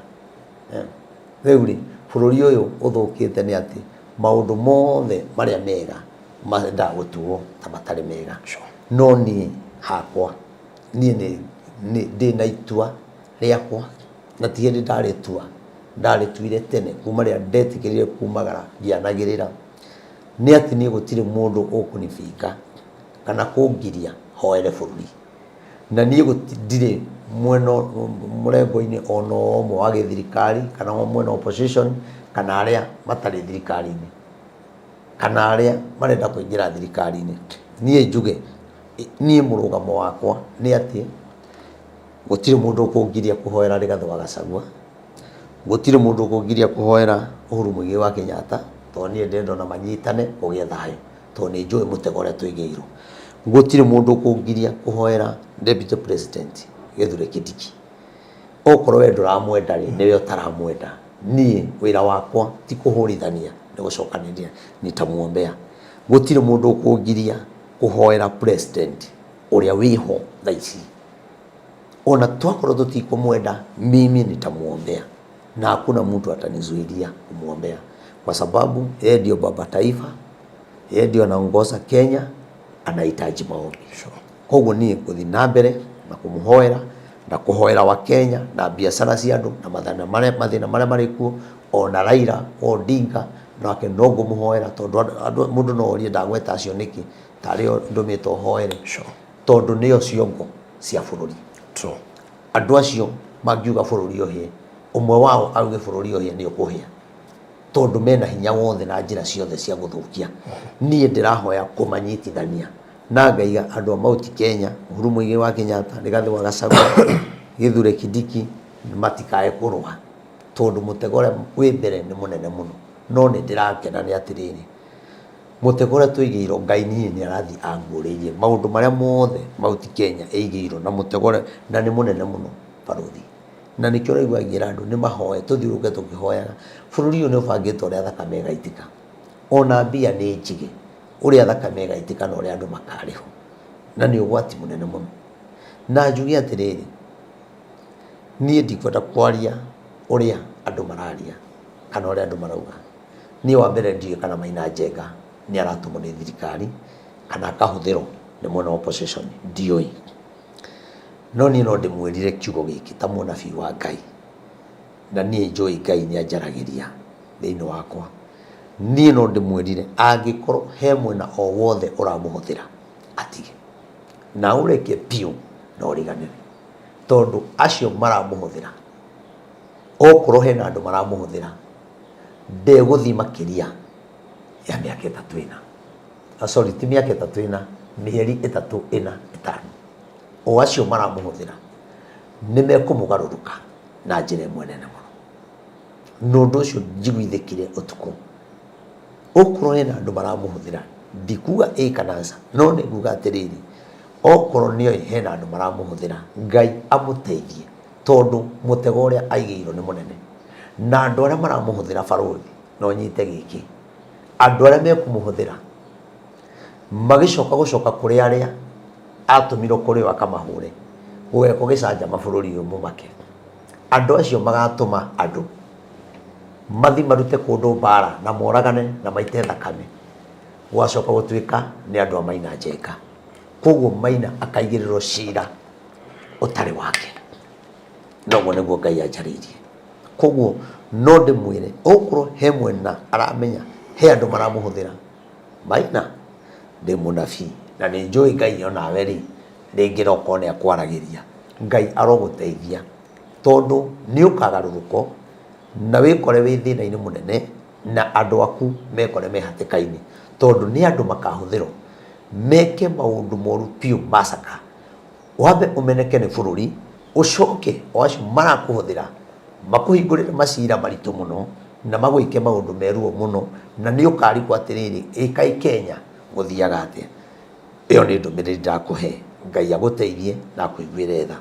Speaker 2: Rĩu rĩ, bũrũri ũyũ ũthũkĩte nĩ atĩ maũndũ mothe marĩa mega mendaga gũtuo ta matarĩ mega. No niĩ hakwa, niĩ ndĩ na itua rĩakwa na ti hĩndĩ ndarĩtua, ndarĩtuire tene kuma rĩrĩa ndetĩkĩrire kumagara ngĩanagĩrĩra, nĩ atĩ niĩ gũtirĩ mũndũ ũkũnibinga kana kũngiria hoere bũrũri. Na niĩ ndirĩ mwena mũrengo-inĩ ona ũmwe wa gĩthirikari kana mwena wa opposition kana arĩa matarĩ thirikari-inĩ kana arĩa marenda kũingĩra thirikari-inĩ. Niĩ njuge niĩ mũrũgamo wakwa nĩ atĩ gũtirĩ mũndũ ũkũngiria kũhoera Rigathĩ wa Gachagua, gũtirĩ mũndũ ũkũngiria kũhoera Uhuru Muigai wa Kenyatta, tondũ niĩ ndĩrenda ona manyitane kũgĩe thayũ. Tondũ nĩ njũĩ mũtego ũrĩa tũigĩirwo. Gũtirĩ mũndũ ũkũngiria kũhoera deputy president Gĩthure Kindiki. Okorwo we ndũramwenda rĩ, nĩwe ũtaramwenda. Niĩ wĩra wakwa ti kũhũrithania, nĩ gũcokanĩrĩria, nitamwombea. Gũtirĩ mũndũ ũkũngiria kũhoera president ũrĩa wĩho thaa ici. Ona twakorwo tũtikũmwenda, mimi nitamwombea na hakuna mtu atanizuilia kumwombea kwa sababu yeye ndio baba taifa, yeye ndio anaongoza Kenya, anahitaji maombi. Koguo niĩ ngũthiĩ na mbere na kũmũhoera Na kũhoera Wakenya na biacara cia andũ na mathĩna marĩa mathĩna marĩa marĩ kuo ona Raila Odinga nake no ngũmũhoera tondũ andũ mũndũ no orie ndagweta acio nĩkĩ tarĩ o ndũmĩtwo hoere. Tondũ nĩo ciongo cia bũrũri. Andũ acio mangiuga bũrũri ũhĩe, ũmwe wao auge bũrũri ũhĩe nĩ ũkũhĩa tondũ mena hinya wothe na njĩra ciothe cia gũthũkia. Niĩ ndĩrahoya kũmanyitithania na ngaiga andũ a Mount Kenya, Uhuru Muigai wa Kenyatta, Rigathĩ wa Gachagua, Kithure Kindiki matikae kũrũa tondũ mũtego ũrĩa wĩ mbere nĩ mũnene mũno. No nĩ ndĩrakena nĩ atĩrĩrĩ, mũtego ũrĩa tũigĩirwo Ngai niĩ nĩ arathiĩ anguũrĩirie maũndũ marĩa mothe Mount Kenya ĩigĩirwo na mũtego ũrĩa, na nĩ mũnene mũno barũthi. Na nĩkĩo ũraigua ngĩra andũ nĩ mahoe, tũthiũrũrũke tũkĩhoyaga. Bũrũri ũyũ nĩ ũbangĩtwo ũrĩa thakame ĩgaitĩka. Ona mbia nĩ njige. Ũrĩa thakame ĩgaitĩka na ũrĩa andũ makarĩhwo. Na nĩ ũgwati mũnene mũno. Na njuge atĩrĩrĩ, niĩ ndikwenda kwaria ũrĩa andũ mararia kana ũrĩa andũ marauga. Niĩ wa mbere ndiũĩ kana Maina Njenga nĩ aratũmwo nĩ thirikari kana akahũthĩrwo nĩ mwena wa opposition, ndiũĩ. No niĩ no ndĩmwĩrire kiugo gĩkĩ ta mũnabii wa Ngai, na niĩ njũĩ Ngai nĩ anjaragĩria thĩinĩ wakwa. Niĩ no ndĩmwĩrire angĩkorwo he mwena o wothe ũramũhũthĩra atige, na ũreke biũ na ũriganĩre, tondũ acio maramũhũthĩra, okorwo hena andũ maramũhũthĩra, ndegũthiĩ makĩria ya mĩaka ĩtatũ ĩna. Ah, sorry, ti mĩaka ĩtatũ ĩna, mĩeri ĩtatũ ĩna ĩtano. O acio maramũhũthĩra nĩ mekũmũgarũrũka na njĩra ĩmwe nene mũno. Na ũndũ ũcio njiguithĩkire ũtukũ. Okorwo hena andũ maramũhũthĩra, ndikuga ĩ kana aca, no nĩ nguga atĩrĩrĩ, okorwo nĩoĩ hena andũ maramũhũthĩra, Ngai amũteithie, tondũ mũtego ũrĩa aigĩirwo nĩ mũnene. Na andũ arĩa maramũhũthĩra barũthi, no nyite gĩkĩ, andũ arĩa mekũmũhũthĩra, magĩcoka gũcoka kũrĩ arĩa atũmirwo kũrĩ o akamahũre, gũgekwo gĩcanjama bũrũri ũyũ mũmake. Andũ acio magatũma andũ mathi marute kũndũ mbara na moragane na maite thakame, gũgacoka gũtuĩka nĩ andũ a Maina Njenga. Koguo Maina akaigĩrĩrwo cira ũtarĩ wake. Na ũguo nĩguo Ngai anjarĩirie. Koguo no ndĩmwĩre okorwo he mwena aramenya he andũ maramũhũthĩra, Maina ndĩ mũnabii na nĩ njũĩ Ngai onawe rĩ, rĩngĩ no ũkorwo nĩ akwaragĩria. Ngai arogũteithia tondũ nĩ ũkagarũrũko na wĩkore wĩ thĩna-inĩ mũnene na andũ aku mekore me hatĩka-inĩ tondũ nĩ andũ makahũthĩrwo meke maũndũ moru biũ macaka. Wambe ũmeneke nĩ bũrũri, ũcoke o acio marakũhũthĩra makũhingũrĩre macira maritũ mũno na magwĩke maũndũ me ruo mũno na nĩ ũkarigwo atĩrĩrĩ, ĩ kaĩ Kenya gũthiaga atĩa? Ĩyo nĩ ndũmĩrĩri ndakũhe. Ngai agũteithie na akũiguĩre tha.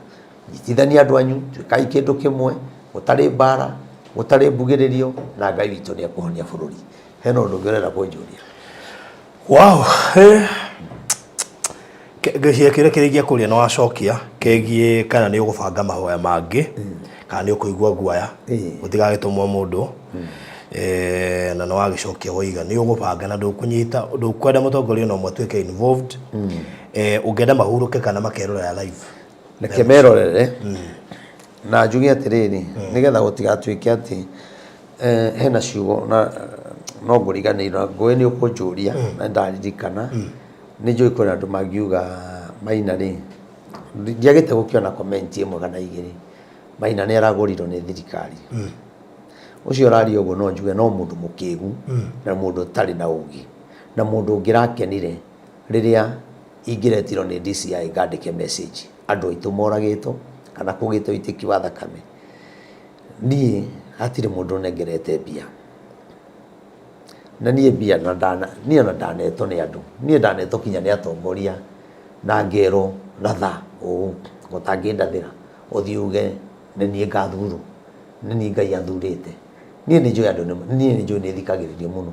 Speaker 2: Nyitithania andũ anyu, tuĩkai kĩndũ kĩmwe, gũtarĩ mbara, gũtarĩ mbugĩrĩrio, na Ngai witũ nĩ ekũhonia bũrũri. Hena ũndũ ũngĩ ũrenda kũnjũria?
Speaker 1: Wow. Ngwĩciria kĩũria kĩrĩa ingĩakũria nĩ wacokia kĩgiĩ kana nĩ ũgũbanga mahoya mangĩ kana nĩ ũkũigua guaya gũtigagĩtũmwo mũndũ. Na nĩ wagĩcokia woiga nĩ ũgũbanga na ndũkũnyita ndũkwenda mũtongoria ona ũmwe atuĩke involved. Ũngĩenda mahurũke kana makerorera live?
Speaker 2: Reke merorere na njuge atĩrĩrĩ, nĩgetha gũtigatuĩke atĩ hena ciugo na no ngũriganĩirwo, ngũĩ nĩ ũkũnjũria na nĩndaririkana. Nĩ njũĩ kwĩna andũ mangiuga Maina rĩ, ndiagĩte gũkĩona comment ĩmwe kana igĩrĩ, Maina nĩ aragũrirwo nĩ thirikari. Ũcio ũraria ũguo no njuge no mũndũ mũkĩgu na mũndũ ũtarĩ na ũgĩ na mũndũ ũngĩrakenire rĩrĩa ingĩretirwo nĩ DCI ngandĩke message andũ aitũ moragĩtwo kana kũgĩte ũitĩki wa thakame. Niĩ hatirĩ mũndũ ũnengerete mbia. Na niĩ mbia na ndana niĩ ona ndanetwo nĩ andũ. Niĩ ndanetwo kinya nĩ atongoria na ngerwo ratha ũũ ũtangĩndathĩra ũthiĩ uge nĩ niĩ ngathurwo, nĩ niĩ Ngai athurĩte. Niĩ nĩ njũĩ andũ niĩ nĩ njũĩ nĩ thikagĩrĩrio mũno.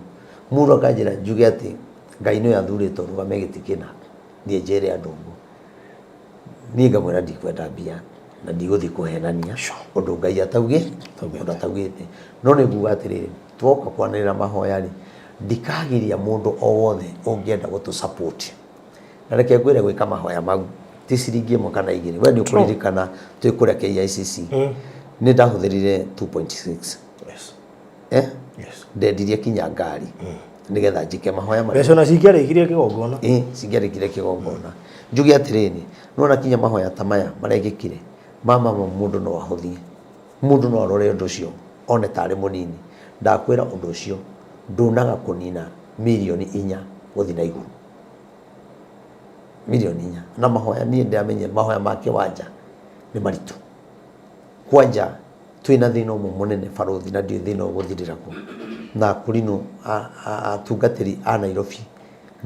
Speaker 2: Mũndũ akanjĩra njuge atĩ Ngai nĩwe athurĩte ũrũgame gĩtĩ kĩna, niĩ njĩre andũ ũguo. Niĩ ngamwĩra ndikwenda mbia na ndigũthiĩ kũhenania ũndũ Ngai ũndũ ataugĩte. No nĩ nguga atĩrĩrĩ, twoka kwanĩrĩra mahoya rĩ, ndikagiria mũndũ o wothe ũngĩenda gũtũ support. Na reke ngwĩre gwĩka mahoya mau Ti ciringi ĩmwe kana igĩrĩ. We nĩ ũkũririkana twĩ kũrĩa KICC, nĩ ndahũthĩrire 2.6. Eh? Ndendirie kinya ngari nĩgetha njĩke mahoya marĩa.
Speaker 1: Mbeca ona cingĩarĩkirie kĩgongona.
Speaker 2: Ĩ, cingĩarĩkire kĩgongona. Njuge atĩrĩrĩ, nĩwona kinya mahoya ta maya marekĩkire, ma mama mũndũ no ahũthie. Mũndũ no arore ũndũ ũcio one tarĩ mũnini. Ndakwĩra ũndũ ũcio ndunaga kũnina mirioni 4 gũthiĩ na igũrũ. Mirioni 4. Na mahoya niĩ ndĩramenyire mahoya ma kĩwanja nĩ maritũ. Kwanja twĩna thĩna ũmwe mũnene barũthi, na ndiũĩ thĩna ũgũthirĩra kũ. Na kũrinũ atungatĩri a Nairobi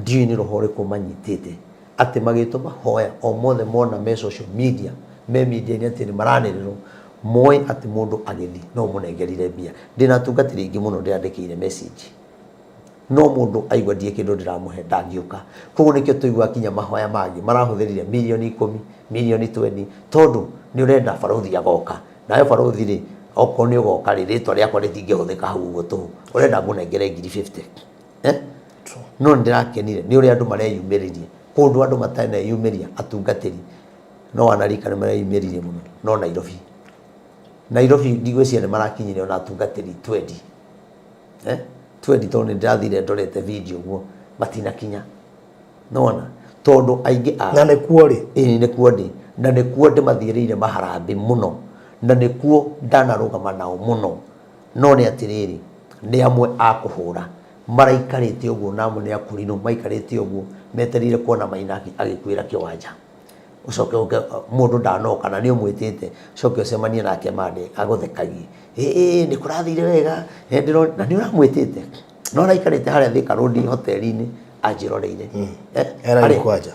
Speaker 2: ndiũĩ nĩ roho ũrĩkũ manyitĩte atĩ magĩtwo mahoya o mothe mona me social media, me media-inĩ atĩ nĩ maranĩrĩrwo, moĩ atĩ mũndũ agĩthiĩ no ũmũnengerire mbia. Ndĩna atungatĩri aingĩ mũno ndĩrandĩkĩire message, no mũndũ aigua ndirĩ kĩndũ ndĩramũhe ndangĩũka. Koguo nĩkĩo tũiguaga kinya mahoya mangĩ marahũthĩrire mirioni 10, mirioni 20, tondũ nĩ ũrenda barũthi agoka. Nawe barũthi rĩ, okorwo nĩ ũgoka rĩ, rĩtwa rĩakwa rĩtingĩhũthĩka hau ũguo tũhũ, ũrenda ngũnengere ngiri 50. Eh? No nĩ ndĩrakenire nĩ ũrĩa andũ mareyumĩririe. Kũndũ andũ mataneyumĩria atungatĩri, no wanarika nĩ mareyumĩririe mũno, no Nairobi. Nairobi ndigwĩciria nĩ marakinyire ona atungatĩri 20. Eh? 20, tondũ nĩ ndĩrathire ndorete video ũguo matinakinya. Nĩwona? Tondũ aingĩ a
Speaker 1: Na nĩkuo rĩ?
Speaker 2: Ĩĩ, nĩkuo ndĩ. Na nĩkuo ndĩmathiĩrĩire maharambĩ mũno. Na nĩkuo ndanarũgama nao mũno. No nĩ atĩrĩrĩ, nĩ amwe a kũhũra maraikarĩte ũguo, na amwe nĩ akũrinũ maikarĩte ũguo metereire kuona Maina agĩkuĩra kĩwanja. Ũcoke ũke mũndũ ndanoka na nĩ ũmwĩtĩte, ũcoke ũcemanie nake Monday agũthekagie. Ĩĩ nĩ kũrathire wega, na nĩ ũramwĩtĩte. No araikarĩte harĩa Thika Road hoteli-inĩ anjĩroreire.
Speaker 1: Era kwanja.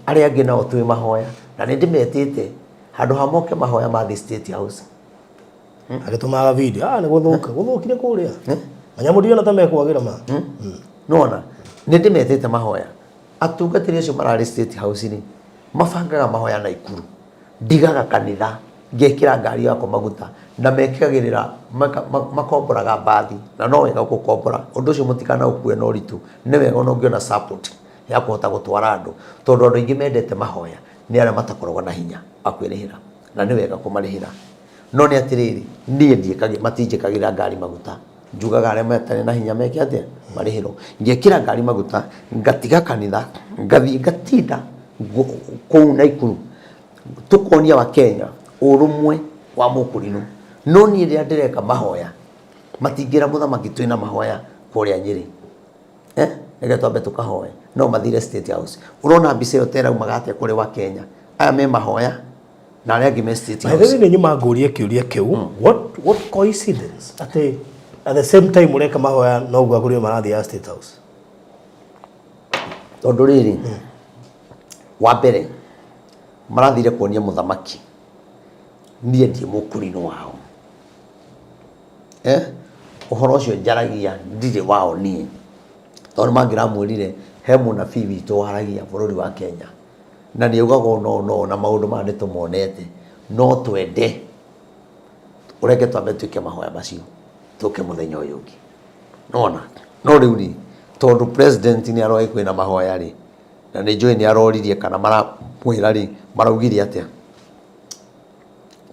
Speaker 2: Arĩa angĩ nao twĩ mahoya na nĩ ndĩmetĩte handũ ha moke mahoya mathiĩ State House.
Speaker 1: Agĩtũmaga video, ah, nĩ gũthũka gũthũkire kũrĩa manyamũ ndiona ta mekwagĩra ma.
Speaker 2: Nĩwona nĩ ndĩmetĩte mahoya. Atungatĩri acio mararĩ State House rĩ, mabangaga mahoya Naikuru. Ndigaga kanitha ngekĩra ngari yakwa maguta na mekagĩrĩra makomboraga mbathi, na no wega gũkombora ũndũ ũcio, mũtikanaũkue na ũritũ. Nĩ wega ona ũngĩona support ya kũhota gũtwara andũ, tondũ andũ aingĩ mendete mahoya nĩ arĩa matakoragwo na hinya wa kwĩrĩhĩra, na nĩ wega kũmarĩhĩra. No nĩ atĩrĩrĩ, niĩ ndiĩkagĩra, matinjĩkagĩra ngari maguta. Njugaga arĩa matarĩ na hinya meke atĩa? Marĩhĩrwo. Ngekĩra ngari maguta, ngatiga kanitha, ngathiĩ ngatinda kũu Naikuru, tũkonia wa Kenya ũrũmwe wa mũkũrinũ. No niĩ rĩrĩa ndĩreka mahoya, matingĩra mũthamaki twĩna mahoya kũrĩa Nyĩrĩ. Eh? Reke twambe tũkahoe. No mathire State House. Ũrona mbica ĩyo ta ĩraumaga atĩa kũrĩ wa Kenya? Aya me mahoya na arĩa angĩ me State
Speaker 1: By the
Speaker 2: House.
Speaker 1: way, nĩ nyuma ngũrie kĩũria kĩu, what coincidence atĩ at the same time ũreka mahoya noguo akũrĩ marathiĩ ya State House?
Speaker 2: Tondũ rĩrĩ, wa mbere marathire kuonia mũthamaki niĩ ndiĩ mũkũrinũ wao. Eh? Ũhoro ũcio njaragia ndirĩ wao niĩ. Tondũ mangĩramwĩrire he mũnabii witũ waragia bũrũri wa Kenya na nĩ augaga ũũ na ũũ na ũũ, na maũndũ maya nĩ tũmonete, no twende ũreke twambe twĩke mahoya macio tũke mũthenya ũyũ ũngĩ. Nĩwona? No rĩu rĩ, tondũ president nĩ aroĩ kwĩna mahoya rĩ, na nĩ njũĩ nĩ aroririe kana maramwĩra rĩ, maraugire atĩa?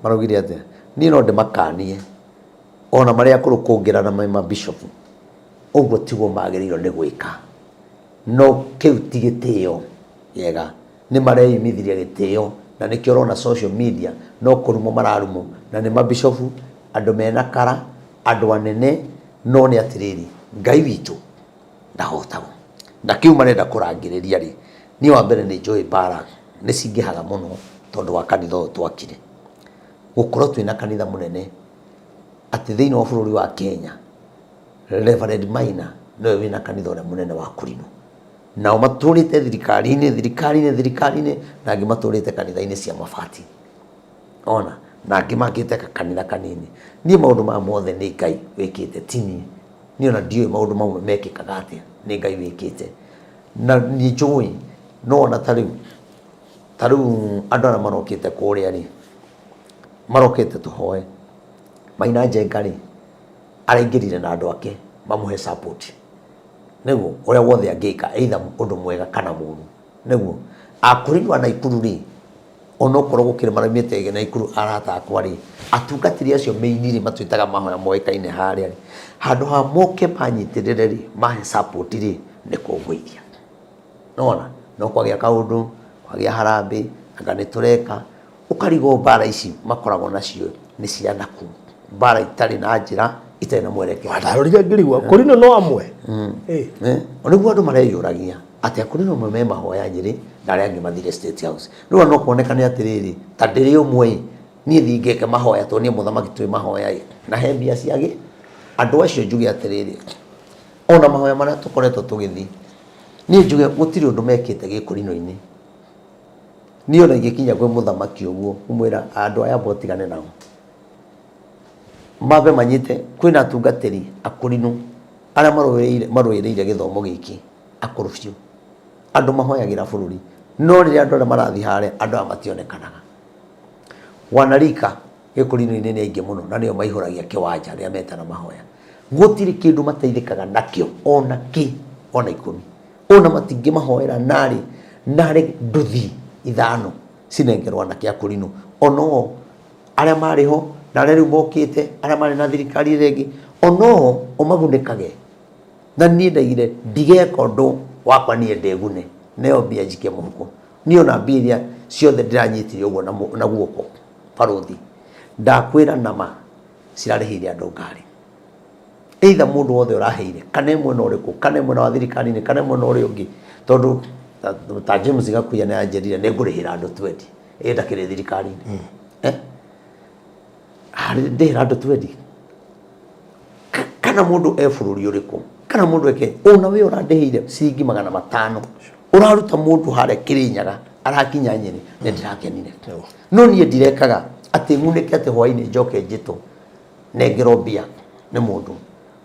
Speaker 2: Maraugire atĩa? Niĩ no ndĩmakanie ona marĩa akũrũ kũngĩra na me mabishop, ũguo tiguo magĩrĩirwo nĩ gwĩka. No kĩu ti gĩtĩo gĩega. Nĩ mareyumithirie gĩtĩo, na nĩkĩo ũrona social media no kũrumwo mararumwo, na nĩ mabishopu, andũ mena kara, andũ anene. No nĩ atĩrĩrĩ, Ngai witũ ndahotagwo. Na kĩu marenda kũrangĩrĩria rĩ, niĩ wa mbere nĩ njũĩ mbara nĩ cingĩhaga mũno tondũ wa kanitha ũyũ twakire. Gũkorwo twĩna kanitha mũnene atĩ thĩinĩ wa bũrũri wa Kenya, Reverend Maina nĩwe wĩna kanitha ũrĩa mũnene wa Kũrinũ. Nao matũrĩte thirikari-inĩ, thirikari-inĩ, thirikari-inĩ, na angĩ matũrĩte kanitha-inĩ cia mabati. Ona, na angĩ makĩte kanitha kanini. Niĩ maũndũ maya mothe nĩ Ngai wĩkĩte, ti niĩ. Niĩ ona ndiũĩ maũndũ mamwe mekĩkaga atĩa, nĩ Ngai wĩkĩte. Na nĩ njũĩ, no ona ta rĩu, ta rĩu andũ arĩa marokĩte kũrĩa rĩ, marokĩte tũhoe. Maina Njenga rĩ, araingĩrire na andũ ake mamũhe support. Nĩguo, ũrĩa wothe angĩka, either ũndũ mwega kana mũru. Nĩguo, akũrinũ a Naikuru rĩ, Onokorwo gũkĩrĩ maraumĩte Naikuru arata akwa rĩ, atungatĩri acio mĩini rĩ, matwĩtaga mahoya moĩkaine harĩa rĩ, handũ ha moke manyitĩrĩre rĩ, mahe support rĩ, nĩ kũngũithia. Nĩwona? No kwagĩa kaũndũ, kwagĩa harambĩ, anga nĩ tũreka, ũkarigwo mbara ici makoragwo nacio nĩ cia nakũ, mbara itarĩ na njĩra, itarĩ na mwerekero.
Speaker 1: Ndarorire ngĩrigwo kũrino no amwe.
Speaker 2: Eh, nĩguo andũ mareyũragia atĩ akũrino amwe me mahoya Nyĩrĩ na arĩa angĩ mathire State House. Rĩu no kuonekane atĩrĩrĩ, ta ndĩrĩ ũmwe ĩ, niĩ thiĩ ngeke mahoya tondũ niĩ mũthamaki twĩ mahoya ĩ, na he mbia cia gĩ. Andũ acio njuge atĩrĩrĩ, ona mahoya marĩa tũkoretwo tũgĩthiĩ, niĩ njuge gũtirĩ ũndũ mekĩte gĩkũrinũ-inĩ. Niĩ ona ingĩkinya kwĩ mũthamaki ũguo ngũmwĩra andũ aya amba ũtigane nao. Mambe manyite kwĩna atungatĩri akũrinũ arĩa marũĩrĩire marũĩrĩire gĩthomo gĩkĩ akũrũ biũ. Andũ mahoyagĩra bũrũri. No rĩrĩa andũ arĩa marathiĩ harĩa andũ aya mationekanaga. Wanarika gĩkũrinũ-inĩ nĩ aingĩ mũno na nĩo maihũragia kĩwanja rĩrĩa metana mahoya. Gũtirĩ kĩndũ mateithĩkaga nakĩo ona kĩ ona ikũmi. Ona matingĩmahoera narĩ narĩ nduthi ithano cinengerwo anake a kũrinũ. Ona o arĩa marĩ ho na arĩa rĩu mokĩte arĩa marĩ na thirikari ĩrĩa ĩngĩ ona o o magunĩkage. Na niĩ ndaigire ndigeka ũndũ wakwa niĩ ndĩgune neo mbia njikie mũhuko. Niĩ ona mbia iria ciothe ndĩranyitire ũguo na guoko barũthi ndakwĩra nama cirarĩhĩire andũ ngari. Either mũndũ wothe ũraheire kana e mwena ũrĩkũ kana e mwena wa thirikari-inĩ kana e mwena ũrĩa ũngĩ tondũ ta James Gakuya nĩ anjĩrire nĩ ngũrĩhĩra andũ twendi ĩ ndakĩrĩ thirikari-inĩ. Eh? Ndĩhĩra andũ twendi kana mũndũ e bũrũri ũrĩkũ kana mũndũ eke ona we ũrandĩhĩire ciringi 500 ũraruta mũndũ harĩa Kĩrĩnyaga arakinya Nyĩrĩ nĩ ndĩrakenire. No niĩ ndirekaga atĩ ng'unĩke atĩ hwainĩ njoke njĩtwo nengerwo mbia nĩ mũndũ.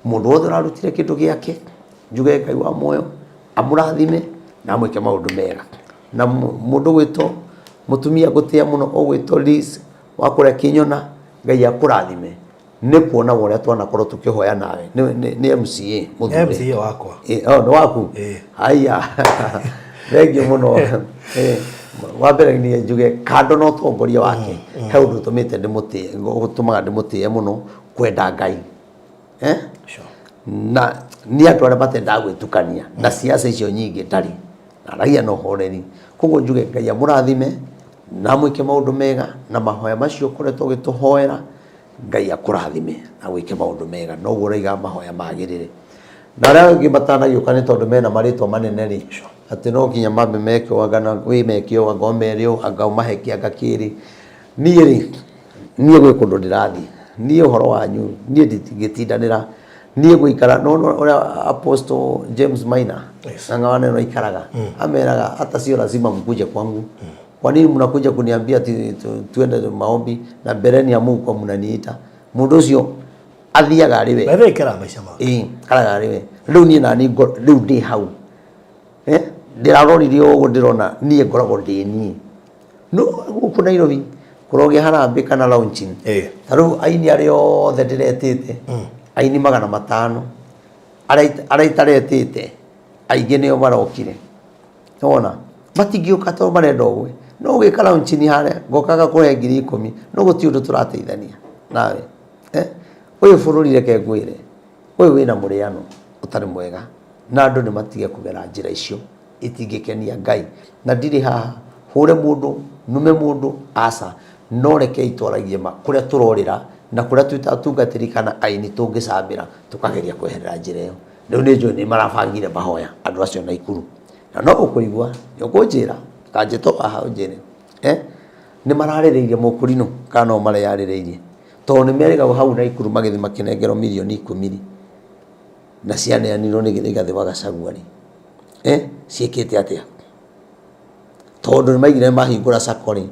Speaker 2: Mũndũ wothe ũrarutire kĩndũ gĩake njuge Ngai wa muoyo amũrathime na amwĩke maũndũ mega. Na mũndũ ũgwĩtwo mũtumia ngũtĩa mũno ũgwĩtwo Liz wa kũrĩa Kĩnyona, Ngai akũrathime nĩ kuona ũrĩa twanakorwo tũkĩhoya nawe. Nĩ MCA
Speaker 1: mũthure. MCA wakwa.
Speaker 2: Oh, nĩ waku? Haiya. Thengiũ mũno. Wa mbere niĩ njuge kando na ũtongoria wake he ũndũ ũtũmĩte ndĩmũtĩe, ũtũmaga ndĩmũtĩe mũno kwenda Ngai. Eh? Na nĩ andũ arĩa matendaga gwĩtukania na siasa icio nyingĩ ndarĩ. Aragia na ũhoreri. Koguo njuge Ngai amũrathime na amwĩke maũndũ mega na mahoya macio ũkoretwo ũgĩtũhoera Ngai akũrathime na wĩke maũndũ mega. Noguo ũraiga mahoya magĩrĩre. Na arĩa angĩ matanagĩũka nĩ tondũ mena marĩtwa manene rĩ, atĩ no nginya mambe meke ũũ anga wĩ meke ũũ anga ũmere ũũ anga ũmahe kĩ anga kĩrĩ. Niĩ rĩ, niĩ gwĩ kũndũ ndĩrathiĩ. Niĩ ũhoro wanyu niĩ ndingĩtindanĩra. Niĩ ngũikara no ũrĩa Apostle James Maina Ng'ang'a wa Neno aikaraga, ameraga hata sio lazima mkuje kwangu. Kwa nini mnakuja kuniambia ati tuende maombi na mbeleni hamukuwa mnaniita? Mũndũ ũcio athiaga arĩ we.
Speaker 1: By the way, ikaraga maica make.
Speaker 2: Ĩĩ, ikaraga arĩ we. Rĩu niĩ nani rĩu ndĩ hau. Eh? Ndĩrarorire ũguo ndĩrona niĩ ngoragwo ndĩ niĩ. No gũkũ Nairobi kũrogĩa harambĩ kana launching. Ta rĩu aini arĩa othe ndĩretĩte, aini 500, arĩa itaretĩte aingĩ nĩo marokire. Nĩwona? Matingĩũka tondũ marenda ũgwe. No ũgĩka launching harĩa, ngokaga kũhe 10,000, no gũtirĩ ũndũ tũrateithania nawe. Eh? Ũyũ bũrũri reke ngwĩre, ũyũ wĩna mũrĩano ũtarĩ mwega, na andũ nĩ matige kũgera njĩra icio, itingĩkenia Ngai. Na ndirĩ haha hũre mũndũ, nume mũndũ, aca. No rekei twaragie ma kũrĩa tũrorĩra, na kũrĩa twĩ ta atungatĩri kana aini tũngĩcambĩra, tũkageria kweherera njĩra ĩyo. Rĩu nĩ njũĩ nĩ marabangire mahoya andũ acio Naikuru. Na no ũkũigua, nĩ ũkũnjĩra, ũkanjĩta haha ũnjĩre, eh? Nĩ mararĩrĩirie mũkũrinũ kana no mareyarĩrĩirie? Tondũ nĩ merĩgagwo hau Naikuru magĩthiĩ makĩnengerwo mirioni 10 rĩ, na cianeanirwo nĩ Rigathĩ wa Gachagua rĩ, eh? Ciĩkĩte atĩa? Tondũ nĩ maigire mahingũra sacco rĩ,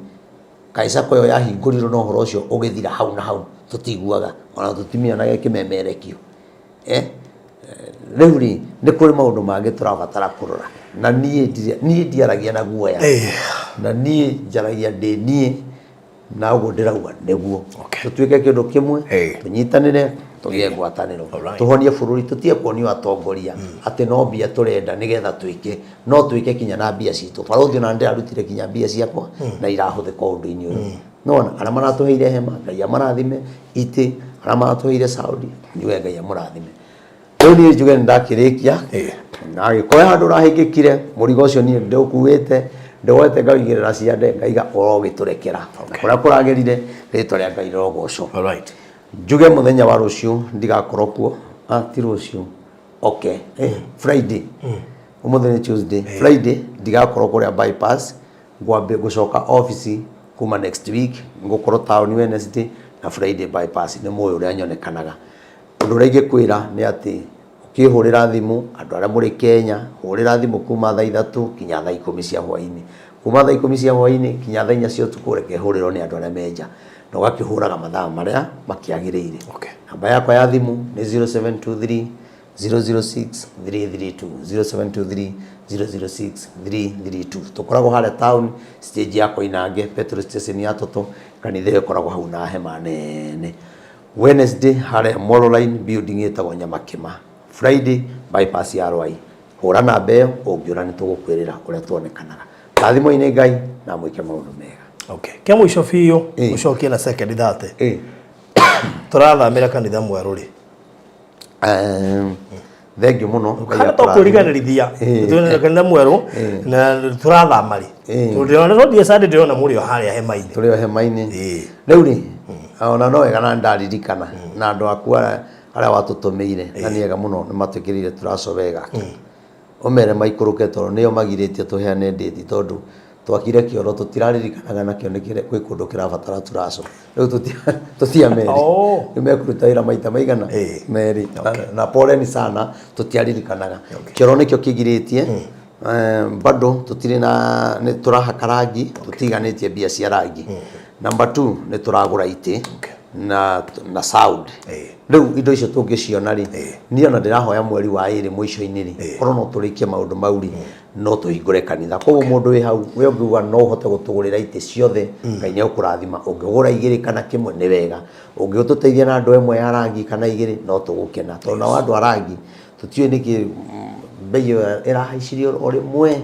Speaker 2: kaĩ sacco ĩyo yahingũrirwo na ũhoro ũcio ũgĩthira hau na hau, tũtiguaga ona tũtimĩonaga ĩkĩmemerekio. Eh? Rĩu rĩ, nĩ kũrĩ maũndũ mangĩ tũrabatara kũrora. Na niĩ niĩ ndiaragia na guoya. Na niĩ njaragia ndĩ niĩ na ũguo ndĩrauga nĩguo. Tũtuĩke kĩndũ kĩmwe, tũnyitanĩre, Tũgĩe ngwatanĩro.
Speaker 1: Alright.
Speaker 2: Tũhonie bũrũri, tũtige kuonio atongoria atĩ no mbia tũrenda nĩgetha twĩke, no twĩke kinya na mbia citũ. Barũthi, ona ndĩrarutire kinya mbia ciakwa na irahũthĩka ũndũ-inĩ ũyũ. Nona arĩa maratũheire hema, Ngai amarathime, itĩ arĩa maratũheire sound, njuge Ngai amũrathime. Rĩu niĩ njuge nĩ ndakĩrĩkia. Na angĩkorwo handũ ũrahĩngĩkire, mũrigo ũcio niĩ ndĩũkuĩte, ndĩwoete ngaũigĩrĩra ciande, ngaiga ũrogĩtũrekera. Na kũrĩa kũragĩrire, rĩtwa rĩa Ngai rĩrogocwo. Njuge mũthenya wa rũciũ ndigakorwo kuo. Ah, ti rũciũ, okay, Friday, ũmũthĩ nĩ Tuesday, Friday ndigakorwo kũrĩa Bypass. Ngwambia gũcoka office kuma next week. Ngũkorwo town Wednesday na Friday Bypass. Nĩ mũĩ ũrĩa nyonekanaga. Ũndũ ũrĩa ingĩkwĩra nĩ atĩ ũkĩhũrĩra thimũ, andũ arĩa mũrĩ Kenya, hũrĩra thimũ kuma thaa 3 kinya thaa 10 cia hwaĩ-inĩ. Kuma thaa 10 cia hwaĩ-inĩ kinya thaa 4 cia ũtukũ, reke hũrĩrwo nĩ andũ arĩa me nja, na ũgakĩhũraga mathaa marĩa makĩagĩrĩire. Namba yakwa ya thimũ nĩ 0723 006 332, 0723 006 332. Tũkoragwo harĩa town, stage ya Koinange, petrol station ya Toto, kanitha ĩyo ĩkoragwo hau na hema nene. Wednesday harĩa Molo Line building ĩtagwo Nyamakĩma, Friday Bypass ya Rwai. Hũra namba ĩyo, ũngĩũra nĩ tũgũkwĩrĩra ũrĩa tuonekanaga. Rathimwo-inĩ Ngai na mwĩke maũndũ mega.
Speaker 1: Okay, kĩa mũico biũ, ũcokie na second 30. Tũrathamĩra kanitha mwerũ rĩ?
Speaker 2: Thengiũ mũno, Ngai
Speaker 1: Kana to
Speaker 2: akũrathime.
Speaker 1: Kwĩriganĩrithia twĩna kanitha mwerũ na tũrathama rĩ? Tondũ ndĩrona tondie Sunday, ndĩrona mũrĩ o harĩa hema-inĩ.
Speaker 2: Tũrĩ o hema-inĩ. Rĩu rĩ, ona no wega na ndaririkana na andũ aku arĩa watũtũmĩire, na nĩ ega mũno, nĩ matwĩkĩrĩire turaco wega. Ũmere maikũrũke tondũ nĩo magirĩtie tũheane ndĩti, tondũ twakire kĩoro tũtiraririkanaga nakĩo nĩ kwĩ kũndũ kĩrabatara turaco. Rĩu tũtiameri. Rĩu mekũruta wĩra maita maigana? Merĩ. Na poleni sana, tũtiaririkanaga. Kĩoro nĩkĩo kĩgirĩtie. Bado tũtirĩ na, nĩ tũrahaka rangi, tũtiganĩtie mbia cia rangi. Number two, nĩ tũragũra itĩ na sound. Rĩu indo icio tũngĩciona rĩ, niĩ ona ndĩrahoya mweri wa 2 mũico-inĩ rĩ, korwo no tũrĩkie maũndũ mau rĩ, no tũhingũre kanitha. Koguo mũndũ wĩ hau, we ũngiuga no ũhote gũtũgũrĩra itĩ ciothe, Ngai nĩ egũkũrathima. Ũngĩgũra igĩrĩ kana kĩmwe nĩ wega. Ũngĩtũteithia na ndoo ĩmwe ya rangi kana igĩrĩ, no tũgũkena, tondũ nao andũ a rangi tũtiũĩ nĩkĩ mbei ĩyo ĩrahaicirio o rĩmwe.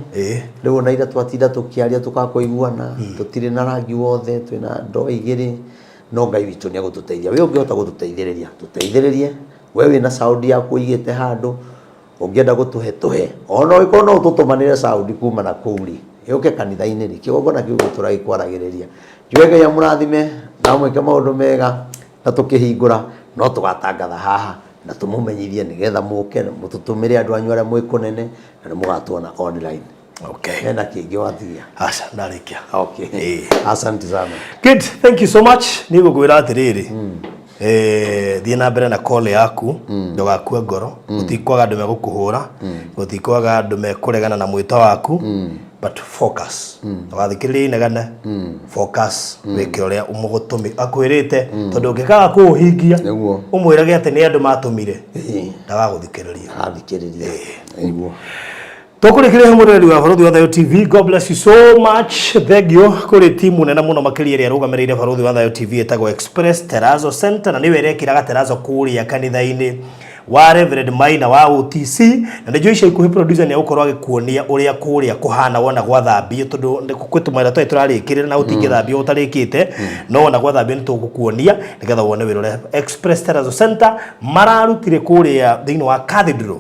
Speaker 2: Rĩu ona ira twatinda tũkĩaria tũkaga kũiguana, tũtirĩ na rangi wothe, twĩna ndoo igĩrĩ, no Ngai witũ nĩ egũtũteithia. We ũngĩhota gũtũteithĩrĩria, tũteithĩrĩrie. We wĩna sound yaku ũigĩte handũ, ũngĩenda gũtũhe, tũhe. Ona ũngĩkorwo no ũtũtũmanĩre sound kuma na kũu rĩ, yũke kanitha-inĩ rĩ, kĩgongona kĩu gĩtũra gĩkwaragĩrĩria. Njuge Ngai amũrathime na amwĩke maũndũ mega, na tũkĩhingũra no tũgatangatha haha na tũmũmenyithie nĩgetha mũke mũtũtũmĩre andũ anyu arĩa mwĩ kũnene, na nĩ mũgatuona online. Hena kĩngĩ watigia?
Speaker 1: Aca, ndarĩkia.
Speaker 2: Okay. Asante sana.
Speaker 1: Good, thank you so much. Nĩ ngũkwĩra atĩrĩrĩ, thiĩ na mbere na call yaku, ndũgakue ngoro. Gũtikwaga andũ megũkũhũra, gũtikwaga andũ mekũregana na mwĩto waku, but focus, ndũgathikĩrĩrie inegene. Focus, wĩke ũrĩa mũgũtũmi akwĩrĩte, tondũ ũngĩkaga kũũhingia, ũmwĩrage atĩ nĩ andũ matũmire, ndagagũthikĩrĩria.
Speaker 2: Athikĩrĩria nĩguo.
Speaker 1: Tũkũrĩkĩrĩria, mũreri wa Barũthi wa Thayũ TV. God bless you so much. Thank you kũrĩ timu nene mũno makĩria ĩrĩa ĩrũgamĩrĩire Barũthi wa Thayũ TV, ĩtagwo Express Terrazzo Center, na nĩyo ĩrekĩraga terrazzo kũrĩa kanitha-inĩ wa Reverend Maina wa OTC. Na nĩ njũĩ ica ikuhĩ producer nĩ egũkorwo agĩkuonia ũrĩa kũrĩa kũhana wona gwathambio, tondũ nĩ kwĩ tũmawĩra twarĩ tũrarĩkĩrĩra na ũtingĩthambio ũtarĩkĩte, no wona gwathambio nĩ tũgũkuonia nĩgetha wone wĩra ũrĩa Express Terrazzo Center mararutire kũrĩa thĩinĩ wa cathedral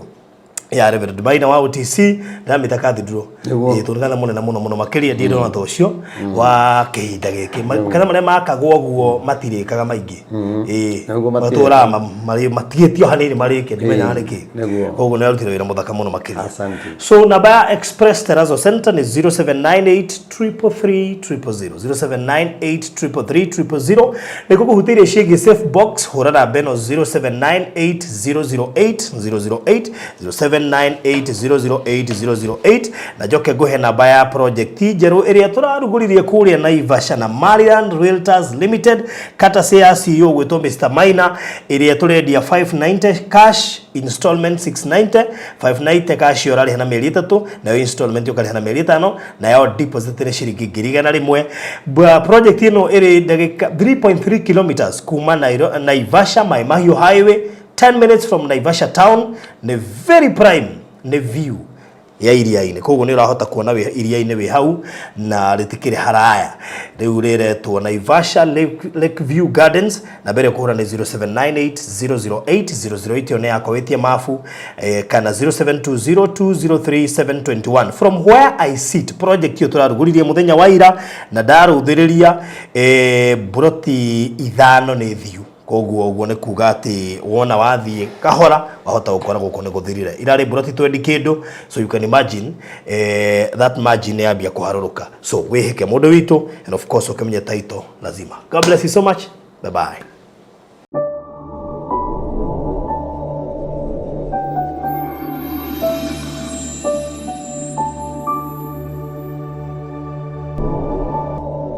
Speaker 1: ya Reverend Maina wa OTC. Ndamĩta cathedral.
Speaker 2: Nĩguo.
Speaker 1: Ĩĩ, tondũ kanitha mũnene mũno mũno makĩria ndirĩ ndona ta ũcio wa kĩhinda gĩkĩ. Makanitha marĩa makagwo ũguo matirĩkaga maingĩ. Ĩĩ.
Speaker 2: Nĩguo matirĩkaga.
Speaker 1: Matũraga matigĩtio hanini marĩke, ndimenyaga nĩkĩ. Koguo nĩ arutire wĩra mũthaka mũno makĩria.
Speaker 2: Asante.
Speaker 1: So namba ya Express Terrazzo Center nĩ 0798 333 000, 0798 333 000. Nĩ ngũkũhutĩirie ciĩgiĩ safe box, hũra namba ĩno 0798 008 008, 0798 008 008. Na Njoke ngũhe namba ya project njerũ ĩrĩa tũrarugũririe kũrĩa Naivasha na Maryland Realtors Limited, courtesy ya CEO gwĩtwo Mr Maina, ĩrĩa tũrendia 590 cash, installment 690. 590 cash ũrarĩha na mĩeri 3, nayo installment ũkarĩha na mĩeri 5, nayo deposit nĩ ciringi 100,000. Project ĩno ĩrĩ ndagĩka 3.3 kilometers kuma Naivasha Mai Mahiu Highway, 10 minutes from Naivasha town. Nĩ very prime, nĩ view ya iria-inĩ, koguo nĩ ũrahota kuona wĩ iria-inĩ wĩ hau na rĩtikĩrĩ haraya. Rĩu rĩretwo Naivasha Lake View Gardens, na mbere kũhũra nĩ 0798 008 008. Ĩyo nĩ yakwa, wĩtie mabu, kana 0720 203 721. From where I sit, project ĩyo tũrarugũririe mũthenya wa ira na ndarũthĩrĩria, buroti 5 nĩ thiu. Koguo ũguo nĩ kuga atĩ wona wathiĩ kahora wahota gũkora gũkũ nĩ gũthirire. Irarĩ buroti 20 kĩndũ, so you can imagine, that margin yambia kũharũrũka. So wĩhĩke mũndũ witũ, and of course ũkĩmenye title lazima. God bless you so much. Bye bye.